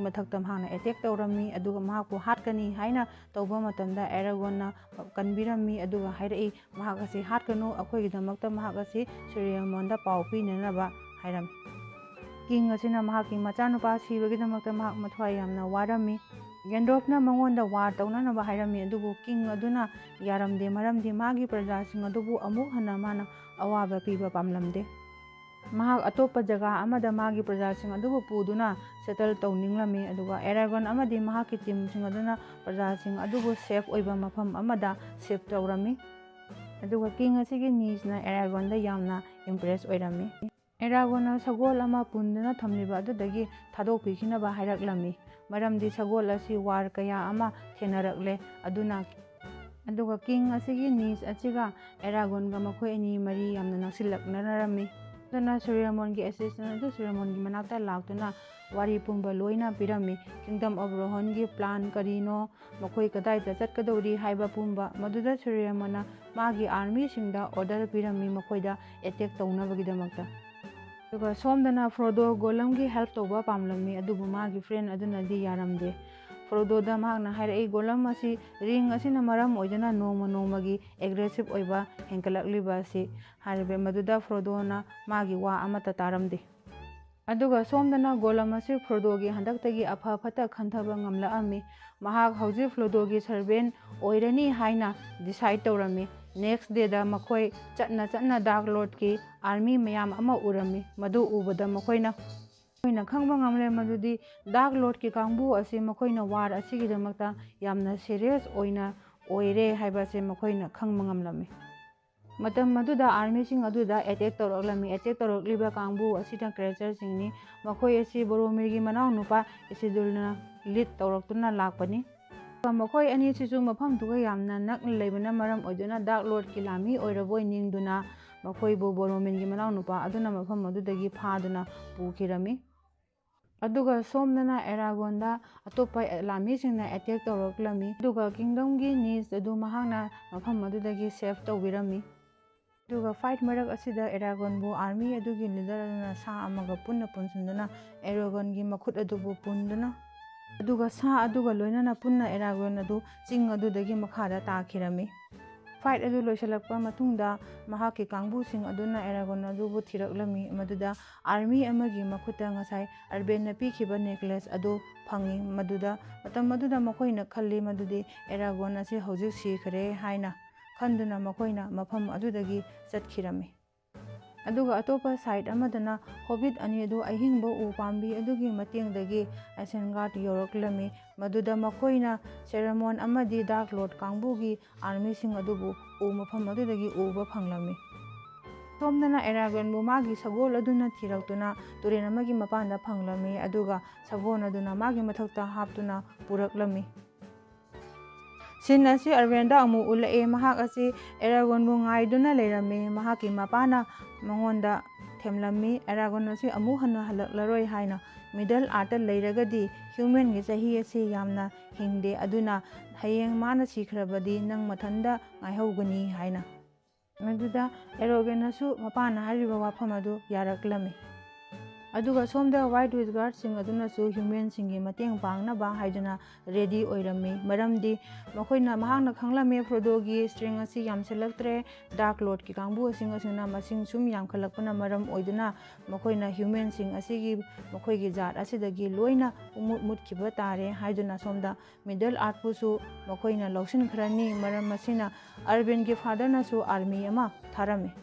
ꯃꯊꯛꯇ ꯃꯍꯥꯛꯅ ꯑꯦꯇꯦꯛ ꯇꯧꯔꯝꯃꯤ꯫ ꯑꯗꯨꯒ ꯃꯍꯥꯛꯄꯨ ꯍꯥꯠꯀꯅꯤ ꯍꯥꯏꯅ ꯇꯧꯕ ꯃꯇꯝꯗ ꯑꯦꯔꯥꯒꯣꯟꯅ ꯀꯟꯕꯤꯔꯝꯃꯤ꯫ ꯑꯗꯨꯒ ꯍꯥꯏꯔꯛꯏ, "ꯃꯍꯥꯛ ꯑꯁꯤ ꯍꯥꯠꯀꯅꯨ, ꯑꯩꯈꯣꯏꯒꯤꯗꯃꯛꯇ ꯃꯍꯥꯛ ꯑꯁꯤ ꯁꯨꯔꯤꯌꯥꯃꯣꯟꯗ ꯄꯥꯎ ꯄꯤꯅꯅꯕ" ꯍꯥꯏꯔꯝꯃꯤ꯫ ꯀꯤꯡ ꯑꯁꯤꯅ ꯃꯍꯥꯛꯀꯤ ꯃꯆꯥꯅꯨꯄꯥ ꯁꯤꯕꯒꯤꯗꯃꯛꯇ ꯃꯍꯥꯛ ꯃꯊ꯭ꯋꯥꯏ ꯌꯥꯝꯅ ꯋꯥꯔꯝꯃꯤ꯫ ꯒꯦꯟꯗꯣꯞꯅ ꯃꯉꯣꯟꯗ ꯋꯥꯔ ꯇꯧꯅꯅꯕ ꯍꯥꯏꯔꯝꯃꯤ, ꯑꯗꯨꯕꯨ ꯀꯤꯡ ꯑꯗꯨꯅ ꯌꯥꯔꯝꯗꯦ, ꯃꯔꯝꯗꯤ ꯃꯥꯒꯤ ꯄ꯭ꯔꯖꯥꯁꯤꯡ ꯑꯗꯨꯕꯨ ꯑꯃꯨꯛ ꯍꯟꯅ ꯃꯥꯅ ꯑꯋꯥꯕ ꯄꯤꯕ ꯄꯥꯝꯂꯝꯗꯦ꯫ ꯃꯍꯥꯛ ꯑꯇꯣꯞꯄ ꯖꯒꯥ ꯑꯃꯗ ꯃꯥꯒꯤ ꯄ꯭ꯔꯖꯥꯁꯤꯡ ꯑꯗꯨꯕꯨ ꯄꯨꯗꯨꯅ ꯁꯦꯇꯜ ꯇꯧꯅꯤꯡꯂꯝꯃꯤ, ꯑꯗꯨꯒ ꯑꯦꯔꯥꯒꯣꯟ ꯑꯃꯗꯤ ꯃꯍꯥꯛꯀꯤ ꯇꯤꯝꯁꯤꯡ ꯑꯗꯨꯅ ꯄ꯭ꯔꯖꯥꯁꯤꯡ ꯑꯗꯨꯕꯨ ꯁꯦꯐ ꯑꯣꯏꯕ ꯃꯐꯝ ꯑꯃꯗ ꯁꯤꯐ ꯇꯧꯔꯝꯃꯤ꯫ ꯑꯗꯨꯒ ꯀꯤꯡ ꯑꯁꯤꯒꯤ ꯅꯤꯁꯅ ꯑꯦꯔꯥꯒꯣꯟꯗ ꯌꯥꯝꯅ ꯏꯝꯄ꯭ꯔꯦꯁ ꯑꯣꯏꯔꯝꯃꯤ꯫ ꯑꯦꯔꯥꯒꯣꯟꯅ ꯁꯒꯣꯜ ꯑꯃ ꯄꯨꯟꯗꯨꯅ ꯊꯝꯂꯤꯕ ꯑꯗꯨꯗꯒꯤ ꯊꯥꯗꯣꯛꯄꯤꯈꯤꯅꯕ ꯍꯥꯏꯔꯛꯂꯝꯃꯤ, ꯃꯔꯝꯗꯤ ꯁꯒꯣꯜ ꯑꯁꯤ ꯋꯥꯔ ꯀꯌꯥ ꯑꯃ ꯊꯦꯡꯅꯔꯛꯂꯦ꯫ ꯑꯗꯨꯅ, ꯑꯗꯨꯒ ꯀꯤꯡ ꯑꯁꯤꯒꯤ ꯅꯤꯁ ꯑꯁꯤꯒ ꯑꯦꯔꯥꯒꯣꯟꯒ ꯃꯈꯣꯏ ꯑꯅꯤ ꯃꯔꯤ ꯌꯥꯝꯅ ꯅꯛꯁꯤꯜꯂꯛꯅꯔꯝꯃꯤ꯫ ꯑꯗꯨꯅ ꯁꯨꯔꯤꯌꯥꯃꯣꯟꯒꯤ ꯑꯦꯁꯤꯁꯇꯦꯟ ꯑꯗꯨ ꯁꯨꯔꯤꯌꯥꯃꯣꯟꯒꯤ ꯃꯅꯥꯛꯇ ꯂꯥꯛꯇꯨꯅ ꯋꯥꯔꯤ ꯄꯨꯝꯕ ꯂꯣꯏꯅ ꯄꯤꯔꯝꯃꯤ꯫ ꯀꯤꯡꯗꯝ ꯑꯣꯐ ꯔꯣꯍꯟꯒꯤ ꯄ꯭ꯂꯥꯟ ꯀꯔꯤꯅꯣ, ꯃꯈꯣꯏ ꯀꯗꯥꯏꯗ ꯆꯠꯀꯗꯧꯔꯤ ꯍꯥꯏꯕ ꯄꯨꯝꯕ꯫ ꯃꯗꯨꯗ ꯁꯨꯔꯤꯌꯥꯃꯣꯟꯅ ꯃꯥꯒꯤ ꯑꯥꯔꯃꯤꯁꯤꯡꯗ ꯑꯣꯔꯗꯔ ꯄꯤꯔꯝꯃꯤ, ꯃꯈꯣꯏꯗ ꯑꯦꯇꯦꯛ ꯇꯧꯅꯕꯒꯤꯗꯃꯛꯇ꯫ ꯑꯗꯨꯒ ꯁꯣꯝꯗꯅ ꯐ꯭ꯔꯣꯗꯣ ꯒꯣꯂꯝꯒꯤ ꯍꯦꯜꯞ ꯇꯧꯕ ꯄꯥꯝꯂꯝꯃꯤ, ꯑꯗꯨꯕꯨ ꯃꯥꯒꯤ ꯐ꯭ꯔꯦꯟ ꯑꯗꯨꯅꯗꯤ ꯌꯥꯔꯝꯗꯦ꯫ ꯐ꯭ꯔꯣꯗꯣꯗ ꯃꯍꯥꯛꯅ ꯍꯥꯏꯔꯛꯏ, "ꯒꯣꯂꯝ ꯑꯁꯤ ꯔꯤꯡ ꯑꯁꯤꯅ ꯃꯔꯝ ꯑꯣꯏꯗꯨꯅ ꯅꯣꯡꯃ ꯅꯣꯡꯃꯒꯤ ꯑꯦꯒ꯭ꯔꯦꯁꯤꯞ ꯑꯣꯏꯕ ꯍꯦꯟꯒꯠꯂꯛꯂꯤꯕ ꯑꯁꯤ" ꯍꯥꯏꯔꯤꯕ꯫ ꯃꯗꯨꯗ ꯐ꯭ꯔꯣꯗꯣꯅ ꯃꯥꯒꯤ ꯋꯥ ꯑꯃꯠꯇ ꯇꯥꯔꯝꯗꯦ꯫ ꯑꯗꯨꯒ ꯁꯣꯝꯗꯅ ꯒꯣꯂꯝ ꯑꯁꯤ ꯐ꯭ꯔꯣꯗꯣꯒꯤ ꯍꯟꯗꯛꯇꯒꯤ ꯑꯐ ꯐꯠꯇ ꯈꯟꯊꯕ ꯉꯝꯂꯛꯑꯝꯃꯤ꯫ ꯃꯍꯥꯛ ꯍꯧꯖꯤꯛ ꯐ꯭ꯔꯣꯗꯣꯒꯤ ꯁꯔꯚꯦꯟ ꯑꯣꯏꯔꯅꯤ ꯍꯥꯏꯅ ꯗꯤꯁꯥꯏꯗ ꯇꯧꯔꯝꯃꯤ꯫ ꯅꯦꯛꯁ ꯗꯦꯗ ꯃꯈꯣꯏ ꯆꯠꯅ ꯆꯠꯅ ꯗꯥꯔꯛ ꯂꯣꯔꯗꯀꯤ ꯑꯥꯔꯃꯤ ꯃꯌꯥꯝ ꯑꯃ ꯎꯔꯝꯃꯤ꯫ ꯃꯗꯨ ꯎꯕꯗ ꯃꯈꯣꯏꯅ, ꯃꯈꯣꯏꯅ ꯈꯪꯕ ꯉꯝꯂꯦ ꯃꯗꯨꯗꯤ ꯗꯥꯔꯛ ꯂꯣꯔꯗꯀꯤ ꯀꯥꯡꯕꯨ ꯑꯁꯤ ꯃꯈꯣꯏꯅ ꯋꯥꯔ ꯑꯁꯤꯒꯤꯗꯃꯛꯇ ꯌꯥꯝꯅ ꯁꯤꯔꯤꯌꯁ ꯑꯣꯏꯅ ꯑꯣꯏꯔꯦ ꯍꯥꯏꯕ ꯑꯁꯤ ꯃꯈꯣꯏꯅ ꯈꯪꯕ ꯉꯝꯂꯝꯃꯤ꯫ ꯃꯇꯝ ꯑꯗꯨꯗ ꯑꯥꯔꯃꯤꯁꯤꯡ ꯑꯗꯨꯗ ꯑꯦꯇꯦꯛ ꯇꯧꯔꯛꯂꯝꯃꯤ꯫ ꯑꯦꯇꯦꯛ ꯇꯧꯔꯛꯂꯤꯕ ꯀꯥꯡꯕꯨ ꯑꯁꯤꯅ ꯀ꯭ꯔꯦꯆꯔꯁꯤꯡꯅꯤ꯫ ꯃꯈꯣꯏ ꯑꯁꯤ ꯕꯣꯔꯣꯃꯤꯔꯒꯤ ꯃꯅꯥꯎꯅꯨꯄꯥ ꯏꯁꯤꯗꯨꯜꯅ ꯂꯤꯗ ꯇꯧꯔꯛꯇꯨꯅ ꯂꯥꯛꯄꯅꯤ꯫ ꯃꯈꯣꯏ ꯑꯅꯤꯁꯤꯁꯨ ꯃꯐꯝꯗꯨꯒ ꯌꯥꯝꯅ ꯅꯛꯅ ꯂꯩꯕꯅ ꯃꯔꯝ ꯑꯣꯏꯗꯨꯅ ꯗꯥꯔꯛ ꯂꯣꯔꯗꯀꯤ ꯂꯥꯟꯃꯤ ꯑꯣꯏꯔꯕꯣꯏ ꯅꯤꯡꯗꯨꯅ ꯃꯈꯣꯏꯕꯨ ꯕꯣꯔꯣꯃꯤꯔꯒꯤ ꯃꯅꯥꯎꯅꯨꯄꯥ ꯑꯗꯨꯅ ꯃꯐꯝ ꯑꯗꯨꯗꯒꯤ ꯐꯥꯗꯨꯅ ꯄꯨꯈꯤꯔꯝꯃꯤ꯫ ꯑꯗꯨꯒ ꯁꯣꯝꯗꯅ ꯑꯦꯔꯥꯒꯣꯟꯗ ꯑꯇꯣꯞꯄ ꯂꯥꯟꯃꯤꯁꯤꯡꯅ ꯑꯦꯇꯦꯛ ꯇꯧꯔꯛꯂꯝꯃꯤ꯫ ꯑꯗꯨꯒ ꯀꯤꯡꯗꯝꯒꯤ ꯅꯤꯁ ꯑꯗꯨ ꯃꯍꯥꯛꯅ ꯃꯐꯝ ꯑꯗꯨꯗꯒꯤ ꯁꯦꯐ ꯇꯧꯕꯤꯔꯝꯃꯤ꯫ ꯑꯗꯨꯒ ꯐꯥꯏꯠ ꯃꯔꯛ ꯑꯁꯤꯗ ꯑꯦꯔꯥꯒꯣꯟꯕꯨ ꯑꯥꯔꯃꯤ ꯑꯗꯨꯒꯤ ꯂꯤꯗꯔ ꯑꯗꯨꯅ ꯁꯥ ꯑꯃꯒ ꯄꯨꯟꯅ ꯄꯨꯟꯁꯤꯟꯗꯨꯅ ꯑꯦꯔꯥꯒꯣꯟꯒꯤ ꯃꯈꯨꯠ ꯑꯗꯨꯕꯨ ꯄꯨꯟꯗꯨꯅ, ꯑꯗꯨꯒ ꯁꯥ ꯑꯗꯨꯒ ꯂꯣꯏꯅꯅ ꯄꯨꯟꯅ ꯑꯦꯔꯥꯒꯣꯟ ꯑꯗꯨ ꯆꯤꯡ ꯑꯗꯨꯗꯒꯤ ꯃꯈꯥꯗ ꯇꯥꯈꯤꯔꯝꯃꯤ꯫ ꯐꯥꯏꯠ ꯑꯗꯨ ꯂꯣꯏꯁꯤꯜꯂꯛꯄ ꯃꯇꯨꯡꯗ ꯃꯍꯥꯛꯀꯤ ꯀꯥꯡꯕꯨꯁꯤꯡ ꯑꯗꯨꯅ ꯑꯦꯔꯥꯒꯣꯟ ꯑꯗꯨꯕꯨ ꯊꯤꯔꯛꯂꯝꯃꯤ꯫ ꯃꯗꯨꯗ ꯑꯥꯔꯃꯤ ꯑꯃꯒꯤ ꯃꯈꯨꯠꯇ ꯉꯁꯥꯏ ꯑꯔꯕꯦꯟꯅ ꯄꯤꯈꯤꯕ ꯅꯦꯀꯂꯦꯁ ꯑꯗꯨ ꯐꯪꯉꯤ꯫ ꯃꯗꯨꯗ, ꯃꯇꯝ ꯑꯗꯨꯗ ꯃꯈꯣꯏꯅ ꯈꯜꯂꯤ ꯃꯗꯨꯗꯤ ꯑꯦꯔꯥꯒꯣꯟ ꯑꯁꯤ ꯍꯧꯖꯤꯛ ꯁꯤꯈ꯭ꯔꯦ ꯍꯥꯏꯅ ꯈꯟꯗꯨꯅ ꯃꯈꯣꯏꯅ ꯃꯐꯝ ꯑꯗꯨꯗꯒꯤ ꯆꯠꯈꯤꯔꯝꯃꯤ꯫ ꯑꯗꯨꯒ ꯑꯇꯣꯞꯄ ꯁꯥꯏꯠ ꯑꯃꯗꯅ ꯍꯣꯕꯤꯠ ꯑꯅꯤ ꯑꯗꯨ ꯑꯍꯤꯡꯕ ꯎ ꯄꯥꯝꯕꯤ ꯑꯗꯨꯒꯤ ꯃꯇꯦꯡꯗꯒꯤ ꯑꯥꯏꯁꯦꯟꯒꯥꯔꯗ ꯌꯧꯔꯛꯂꯝꯃꯤ꯫ ꯃꯗꯨꯗ ꯃꯈꯣꯏꯅ ꯁꯦꯔꯥꯃꯣꯟ ꯑꯃꯗꯤ ꯗꯥꯔꯛ ꯂꯣꯔꯗ ꯀꯥꯡꯕꯨꯒꯤ ꯑꯥꯔꯃꯤꯁꯤꯡ ꯑꯗꯨꯕꯨ ꯎ ꯃꯐꯝ ꯑꯗꯨꯗꯒꯤ ꯎꯕ ꯐꯪꯂꯝꯃꯤ꯫ ꯁꯣꯝꯗꯅ ꯑꯦꯔꯥꯒꯣꯟꯕꯨ ꯃꯥꯒꯤ ꯁꯒꯣꯜ ꯑꯗꯨꯅ ꯊꯤꯔꯛꯇꯨꯅ ꯇꯨꯔꯦꯜ ꯑꯃꯒꯤ ꯃꯄꯥꯟꯗ ꯐꯪꯂꯝꯃꯤ, ꯑꯗꯨꯒ ꯁꯒꯣꯜ ꯑꯗꯨꯅ ꯃꯥꯒꯤ ꯃꯊꯛꯇ ꯍꯥꯞꯇꯨꯅ ꯄꯨꯔꯛꯂꯝꯃꯤ꯫ ꯁꯤꯟ ꯑꯁꯤ ꯑꯔꯕꯦꯟꯗ ꯑꯃꯨꯛ ꯎꯠꯂꯛꯑꯦ꯫ ꯃꯍꯥꯛ ꯑꯁꯤ ꯑꯦꯔꯥꯒꯣꯟꯕꯨ ꯉꯥꯏꯗꯨꯅ ꯂꯩꯔꯝꯃꯤ꯫ ꯃꯍꯥꯛꯀꯤ ꯃꯄꯥꯅ ꯃꯉꯣꯟꯗ ꯊꯦꯝꯂꯝꯃꯤ, "ꯑꯦꯔꯥꯒꯣꯟ ꯑꯁꯤ ꯑꯃꯨꯛ ꯍꯟꯅ ꯍꯜꯂꯛꯂꯔꯣꯏ" ꯍꯥꯏꯅ꯫ "ꯃꯤꯗꯜ ꯑꯥꯔꯠꯇ ꯂꯩꯔꯒꯗꯤ ꯍ꯭ꯌꯨꯃꯦꯟꯒꯤ ꯆꯍꯤ ꯑꯁꯤ ꯌꯥꯝꯅ ꯍꯤꯡꯗꯦ, ꯑꯗꯨꯅ ꯍꯌꯦꯡ ꯃꯥꯅ ꯁꯤꯈ꯭ꯔꯕꯗꯤ ꯅꯪ ꯃꯊꯟꯗ ꯉꯥꯏꯍꯧꯒꯅꯤ" ꯍꯥꯏꯅ꯫ ꯃꯗꯨꯗ ꯑꯦꯔꯣꯒꯦꯟꯅꯁꯨ ꯃꯄꯥꯅ ꯍꯥꯏꯔꯤꯕ ꯋꯥꯐꯝ ꯑꯗꯨ ꯌꯥꯔꯛꯂꯝꯃꯤ꯫ ꯑꯗꯨꯒ ꯁꯣꯝꯗ White Wizardꯁꯤꯡ ꯑꯗꯨꯅꯁꯨ humanꯁꯤꯡꯒꯤ ꯃꯇꯦꯡ ꯄꯥꯡꯅꯕ ꯍꯥꯏꯗꯨꯅ ready ꯑꯣꯏꯔꯝꯃꯤ꯫ ꯃꯔꯝꯗꯤ ꯃꯈꯣꯏꯅ, ꯃꯍꯥꯛꯅ ꯈꯪꯂꯝꯃꯤ Frodoꯒꯤ strength ꯑꯁꯤ ꯌꯥꯝꯁꯤꯜꯂꯛꯇ꯭ꯔꯦ, Dark Lordꯀꯤ ꯀꯥꯡꯕꯨꯁꯤꯡ ꯑꯁꯤꯅ ꯃꯁꯤꯡ ꯁꯨꯝ ꯌꯥꯝꯈꯠꯂꯛꯄꯅ ꯃꯔꯝ ꯑꯣꯏꯗꯨꯅ ꯃꯈꯣꯏꯅ humanꯁꯤꯡ ꯑꯁꯤꯒꯤ, ꯃꯈꯣꯏꯒꯤ ꯖꯥꯠ ꯑꯁꯤꯗꯒꯤ ꯂꯣꯏꯅ ꯄꯨꯡꯃꯨꯠ ꯃꯨꯠꯈꯤꯕ ꯇꯥꯔꯦ ꯍꯥꯏꯗꯨꯅ ꯁꯣꯝꯗ Middle Earthꯄꯨꯁꯨ ꯃꯈꯣꯏꯅ ꯂꯧꯁꯤꯟꯈ꯭ꯔꯅꯤ꯫ ꯃꯔꯝ ꯑꯁꯤꯅ Arwenꯒꯤ fatherꯅꯁꯨ army ꯑꯃ ꯊꯥꯔꯝꯃꯤ꯫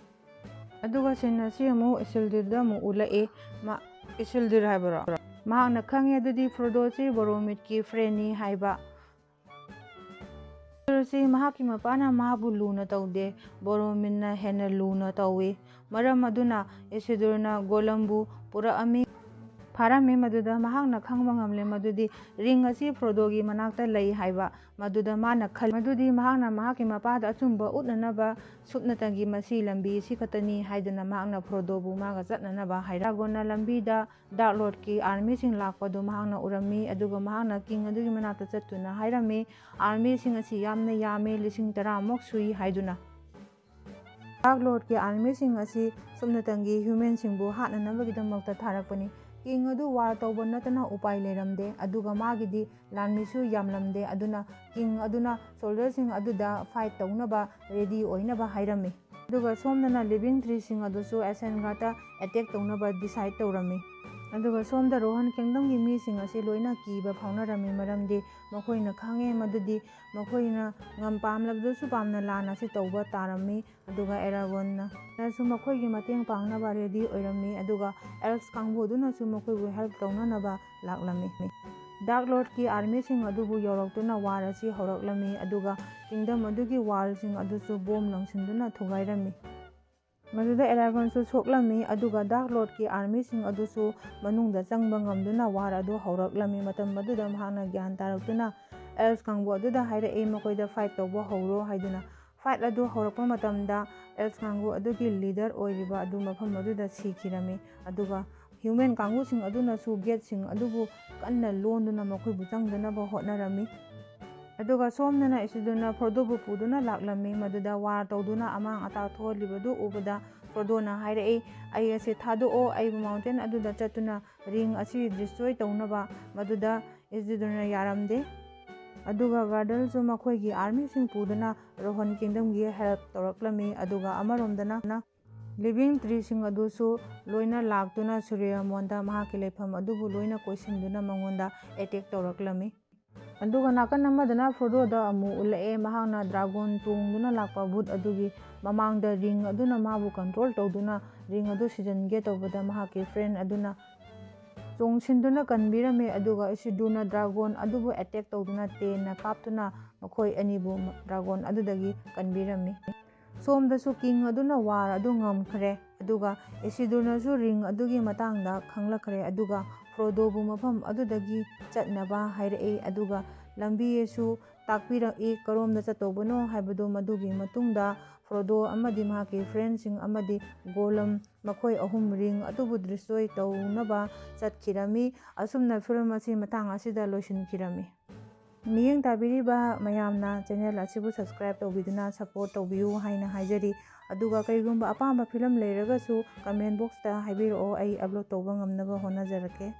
ꯑꯗꯨꯒ scene ꯑꯁꯤ ꯑꯃꯨꯛ Isildurꯗ ꯑꯃꯨꯛ ꯎꯠꯂꯛꯏ꯫ ꯃꯥ, Isildur ꯍꯥꯏꯕꯔꯣ? ꯃꯍꯥꯛꯅ ꯈꯪꯉꯦ ꯑꯗꯨꯗꯤ Frodoꯁꯤ Boromirꯀꯤ friendꯅꯤ ꯍꯥꯏꯕ꯫ Isildurꯁꯤ ꯃꯍꯥꯛꯀꯤ ꯃꯄꯥꯅ ꯃꯥꯕꯨ ꯂꯨꯅ ꯇꯧꯗꯦ, Boromirꯅ ꯍꯦꯟꯅ ꯂꯨꯅ ꯇꯧꯏ꯫ ꯃꯔꯝ ꯑꯗꯨꯅ Isildurꯅ Gollumꯕꯨ ꯄꯨꯔꯛꯑꯝꯃꯤ, ꯐꯥꯔꯝꯃꯤ꯫ ꯃꯗꯨꯗ ꯃꯍꯥꯛꯅ ꯈꯪꯕ ꯉꯝꯂꯦ ꯃꯗꯨꯗꯤ ring ꯑꯁꯤ Frodoꯒꯤ ꯃꯅꯥꯛꯇ ꯂꯩ ꯍꯥꯏꯕ꯫ ꯃꯗꯨꯗ ꯃꯥꯅ ꯈꯜꯂꯤ ꯃꯗꯨꯗꯤ ꯃꯍꯥꯛꯅ ꯃꯍꯥꯛꯀꯤ ꯃꯄꯥꯗ ꯑꯆꯨꯝꯕ ꯎꯠꯅꯅꯕ ꯁꯨꯞꯅꯇꯒꯤ ꯃꯁꯤ ꯂꯝꯕꯤ ꯑꯁꯤ ꯈꯛꯇꯅꯤ ꯍꯥꯏꯗꯨꯅ ꯃꯍꯥꯛꯅ Frodoꯕꯨ ꯃꯥꯒ ꯆꯠꯅꯅꯕ ꯍꯥꯏꯔꯛ꯫ Aragornꯅ ꯂꯝꯕꯤꯗ Dark Lordꯀꯤ armyꯁꯤꯡ ꯂꯥꯛꯄꯗꯨ ꯃꯍꯥꯛꯅ ꯎꯔꯝꯃꯤ, ꯑꯗꯨꯒ ꯃꯍꯥꯛꯅ king ꯑꯗꯨꯒꯤ ꯃꯅꯥꯛꯇ ꯆꯠꯇꯨꯅ ꯍꯥꯏꯔꯝꯃꯤ, "Armyꯁꯤꯡ ꯑꯁꯤ ꯌꯥꯝꯅ ꯌꯥꯝꯃꯤ, ꯂꯤꯁꯤꯡ ꯇꯔꯥꯃꯨꯛ ꯁꯨꯏ" ꯍꯥꯏꯗꯨꯅ꯫ Dark Lordꯀꯤ armyꯁꯤꯡ ꯑꯁꯤ ꯁꯨꯞꯅꯇꯪꯒꯤ humanꯁꯤꯡꯕꯨ ꯍꯥꯠꯅꯅꯕꯒꯤꯗꯃꯛꯇ ꯊꯥꯔꯛꯄꯅꯤ꯫ King ꯑꯗꯨ war ꯇꯧꯕ ꯅꯠꯇꯅ ꯎꯄꯥꯏ ꯂꯩꯔꯝꯗꯦ, ꯑꯗꯨꯒ ꯃꯥꯒꯤꯗꯤ ꯂꯥꯟꯃꯤꯁꯨ ꯌꯥꯝꯂꯝꯗꯦ, ꯑꯗꯨꯅ king ꯑꯗꯨꯅ soldierꯁꯤꯡ ꯑꯗꯨꯗ fight ꯇꯧꯅꯕ ready ꯑꯣꯏꯅꯕ ꯍꯥꯏꯔꯝꯃꯤ꯫ ꯑꯗꯨꯒ ꯁꯣꯝꯗꯅ Living Treeꯁꯤꯡ ꯑꯗꯨꯁꯨ Isengardꯇ attack ꯇꯧꯅꯕ decide ꯇꯧꯔꯝꯃꯤ꯫ ꯑꯗꯨꯒ ꯁꯣꯝꯗ Rohan Kingdomꯒꯤ ꯃꯤꯁꯤꯡ ꯑꯁꯤ ꯂꯣꯏꯅ ꯀꯤꯕ ꯐꯥꯎꯅꯔꯝꯃꯤ, ꯃꯔꯝꯗꯤ ꯃꯈꯣꯏꯅ ꯈꯪꯉꯦ ꯃꯗꯨꯗꯤ ꯃꯈꯣꯏꯅ ꯉꯝ-, ꯄꯥꯝꯂꯕꯗꯁꯨ ꯄꯥꯝꯅ ꯂꯥꯟ ꯑꯁꯤ ꯇꯧꯕ ꯇꯥꯔꯝꯃꯤ꯫ ꯑꯗꯨꯒ Aragornꯅꯁꯨ ꯃꯈꯣꯏꯒꯤ ꯃꯇꯦꯡ ꯄꯥꯡꯅꯕ ready ꯑꯣꯏꯔꯝꯃꯤ, ꯑꯗꯨꯒ elves ꯀꯥꯡꯕꯨ ꯑꯗꯨꯅꯁꯨ ꯃꯈꯣꯏꯕꯨ help ꯇꯧꯅꯅꯕ ꯂꯥꯛꯂꯝꯃꯤ꯫ Dark Lordꯀꯤ armyꯁꯤꯡ ꯑꯗꯨꯕꯨ ꯌꯧꯔꯛꯇꯨꯅ war ꯑꯁꯤ ꯍꯧꯔꯛꯂꯝꯃꯤ, ꯑꯗꯨꯒ kingdom ꯑꯗꯨꯒꯤ wallꯁꯤꯡ ꯑꯗꯨꯁꯨ bomb ꯂꯪꯁꯤꯟꯗꯨꯅ ꯊꯨꯒꯥꯏꯔꯝꯃꯤ꯫ ꯃꯗꯨꯗ Aragornꯁꯨ ꯁꯣꯛꯂꯝꯃꯤ, ꯑꯗꯨꯒ Dark Lordꯀꯤ armyꯁꯤꯡ ꯑꯗꯨꯁꯨ ꯃꯅꯨꯡꯗ ꯆꯪꯕ ꯉꯝꯗꯨꯅ war ꯑꯗꯨ ꯍꯧꯔꯛꯂꯝꯃꯤ꯫ ꯃꯇꯝ ꯑꯗꯨꯗ ꯃꯍꯥꯛꯅ ꯒ꯭ꯌꯥꯟ ꯇꯥꯔꯛꯇꯨꯅ elves ꯀꯥꯡꯕꯨ ꯑꯗꯨꯗ ꯍꯥꯏꯔꯛꯏ, ꯃꯈꯣꯏꯗ fight ꯇꯧꯕ ꯍꯧꯔꯣ ꯍꯥꯏꯗꯨꯅ꯫ Fight ꯑꯗꯨ ꯍꯧꯔꯛꯄ ꯃꯇꯝꯗ elves ꯀꯥꯡꯕꯨ ꯑꯗꯨꯒꯤ leader ꯑꯣꯏꯔꯤꯕ ꯑꯗꯨ ꯃꯐꯝ ꯑꯗꯨꯗ ꯁꯤꯈꯤꯔꯝꯃꯤ, ꯑꯗꯨꯒ human ꯀꯥꯡꯕꯨꯁꯤꯡ ꯑꯗꯨꯅꯁꯨ gateꯁꯤꯡ ꯑꯗꯨꯕꯨ ꯀꯟꯅ ꯂꯣꯟꯗꯨꯅ ꯃꯈꯣꯏꯕꯨ ꯆꯪꯗꯅꯕ ꯍꯣꯠꯅꯔꯝꯃꯤ꯫ ꯑꯗꯨꯒ ꯁꯣꯝꯗꯅ Isildurꯅ Frodoꯕꯨ ꯄꯨꯗꯨꯅ ꯂꯥꯛꯂꯝꯃꯤ, ꯃꯗꯨꯗ war ꯇꯧꯗꯨꯅ ꯑꯃꯥꯡ ꯑꯇꯥ ꯊꯣꯛꯍꯜꯂꯤꯕꯗꯨ ꯎꯕꯗ ꯐ꯭ꯔꯣꯗꯣꯅ ꯍꯥꯏꯔꯛꯏ, "ꯑꯩ ꯑꯁꯤ ꯊꯥꯗꯣꯛꯑꯣ, ꯑꯩꯕꯨ ꯃꯥꯎꯟꯇꯦꯟ ꯑꯗꯨꯗ ꯆꯠꯇꯨꯅ ꯔꯤꯡ ꯑꯁꯤ ꯗꯤꯁꯇ꯭ꯔꯣꯏ ꯇꯧꯅꯕ", ꯃꯗꯨꯗ ꯏꯁꯤꯗꯨꯔꯅ ꯌꯥꯔꯝꯗꯦ꯫ ꯑꯗꯨꯒ ꯒꯥꯔꯗꯜꯁꯨ ꯃꯈꯣꯏꯒꯤ ꯑꯥꯔꯃꯤꯁꯤꯡ ꯄꯨꯗꯨꯅ ꯔꯣꯍꯟ ꯀꯤꯡꯗꯝꯒꯤ ꯍꯦꯜꯞ ꯇꯧꯔꯛꯂꯝꯃꯤ꯫ ꯑꯗꯨꯒ ꯑꯃꯔꯣꯝꯗꯅ ꯂꯤꯚꯤꯡ ꯇ꯭ꯔꯤꯁꯤꯡ ꯑꯗꯨꯁꯨ ꯂꯣꯏꯅ ꯂꯥꯛꯇꯨꯅ ꯁꯨꯔꯤꯌꯥꯃꯣꯟꯗ ꯃꯍꯥꯛꯀꯤ ꯂꯩꯐꯝ ꯑꯗꯨꯕꯨ ꯂꯣꯏꯅ ꯀꯣꯏꯁꯤꯟꯗꯨꯅ ꯃꯉꯣꯟꯗ ꯑꯦꯇꯦꯛ ꯇꯧꯔꯛꯂꯝꯃꯤ꯫ ꯑꯗꯨꯒ ꯅꯥꯀꯟ ꯑꯃꯗꯅ ꯐ꯭ꯔꯣꯗꯣꯗ ꯑꯃꯨꯛ ꯎꯠꯂꯛꯑꯦ, ꯃꯍꯥꯛꯅ ꯗ꯭ꯔꯥꯒꯣꯟ ꯇꯣꯡꯗꯨꯅ ꯂꯥꯛꯄ ꯚꯨꯠ ꯑꯗꯨꯒꯤ ꯃꯃꯥꯡꯗ ꯔꯤꯡ ꯑꯗꯨꯅ ꯃꯥꯕꯨ ꯀꯟꯇ꯭ꯔꯣꯜ ꯇꯧꯗꯨꯅ ꯔꯤꯡ ꯑꯗꯨ ꯁꯤꯖꯤꯟꯒꯦ ꯇꯧꯕꯗ ꯃꯍꯥꯛꯀꯤ ꯐ꯭ꯔꯦꯟ ꯑꯗꯨꯅ ꯆꯣꯡꯁꯤꯟꯗꯨꯅ ꯀꯟꯕꯤꯔꯝꯃꯤ꯫ ꯑꯗꯨꯒ ꯏꯁꯤꯗꯨꯔꯅ ꯗ꯭ꯔꯥꯒꯣꯟ ꯑꯗꯨꯕꯨ ꯑꯦꯇꯦꯛ ꯇꯧꯗꯨꯅ ꯇꯦꯟꯅ ꯀꯥꯞꯇꯨꯅ ꯃꯈꯣꯏ ꯑꯅꯤꯕꯨ ꯗ꯭ꯔꯥꯒꯣꯟ ꯑꯗꯨꯗꯒꯤ ꯀꯟꯕꯤꯔꯝꯃꯤ꯫ ꯁꯣꯝꯗꯁꯨ ꯀꯤꯡ ꯑꯗꯨꯅ ꯋꯥꯔ ꯑꯗꯨ ꯉꯝꯈ꯭ꯔꯦ꯫ ꯑꯗꯨꯒ ꯏꯁꯤꯗꯨꯔꯅꯁꯨ ꯔꯤꯡ ꯑꯗꯨꯒꯤ ꯃꯇꯥꯡꯗ ꯈꯪꯂꯛꯈ꯭ꯔꯦ꯫ ꯑꯗꯨꯒ ꯐ꯭ꯔꯣꯗꯣꯕꯨ ꯃꯐꯝ ꯑꯗꯨꯗꯒꯤ ꯆꯠꯅꯕ ꯍꯥꯏꯔꯛꯏ꯫ ꯑꯗꯨꯒ ꯂꯝꯕꯤ ꯑꯁꯨ ꯇꯥꯛꯄꯤꯔꯛꯏ, ꯀꯔꯣꯝꯗ ꯆꯠꯇꯧꯕꯅꯣ ꯍꯥꯏꯕꯗꯨ꯫ ꯃꯗꯨꯒꯤ ꯃꯇꯨꯡꯗ ꯐ꯭ꯔꯣꯗꯣ ꯑꯃꯗꯤ ꯃꯍꯥꯛꯀꯤ ꯐ꯭ꯔꯦꯟꯁꯤꯡ ꯑꯃꯗꯤ ꯒꯣꯂꯝ, ꯃꯈꯣꯏ ꯑꯍꯨꯝ ꯔꯤꯡ ꯑꯗꯨꯕꯨ ꯗꯤꯁꯇ꯭ꯔꯣꯏ ꯇꯧꯅꯕ ꯆꯠꯈꯤꯔꯝꯃꯤ꯫ ꯑꯁꯨꯝꯅ ꯐꯤꯂꯝ ꯑꯁꯤ ꯃꯇꯥꯡ ꯑꯁꯤꯗ ꯂꯣꯏꯁꯤꯟꯈꯤꯔꯝꯃꯤ꯫ ꯃꯤꯠꯌꯦꯡ ꯇꯥꯕꯤꯔꯤꯕ ꯃꯌꯥꯝꯅ ꯆꯦꯅꯦꯜ ꯑꯁꯤꯕꯨ ꯁꯕꯁꯀ꯭ꯔꯥꯏꯕ ꯇꯧꯕꯤꯗꯨꯅ ꯁꯄꯣꯔꯠ ꯇꯧꯕꯤꯌꯨ ꯍꯥꯏꯅ ꯍꯥꯏꯖꯔꯤ꯫ ꯑꯗꯨꯒ ꯀꯔꯤꯒꯨꯝꯕ ꯑꯄꯥꯝꯕ ꯐꯤꯂꯝ ꯂꯩꯔꯒꯁꯨ ꯀꯃꯦꯟ ꯕꯣꯛꯁꯇ ꯍꯥꯏꯕꯤꯔꯛꯑꯣ, ꯑꯩ ꯑꯞꯂꯣꯗ ꯇꯧꯕ ꯉꯝꯅꯕ ꯍꯣꯠꯅꯖꯔꯛꯀꯦ꯫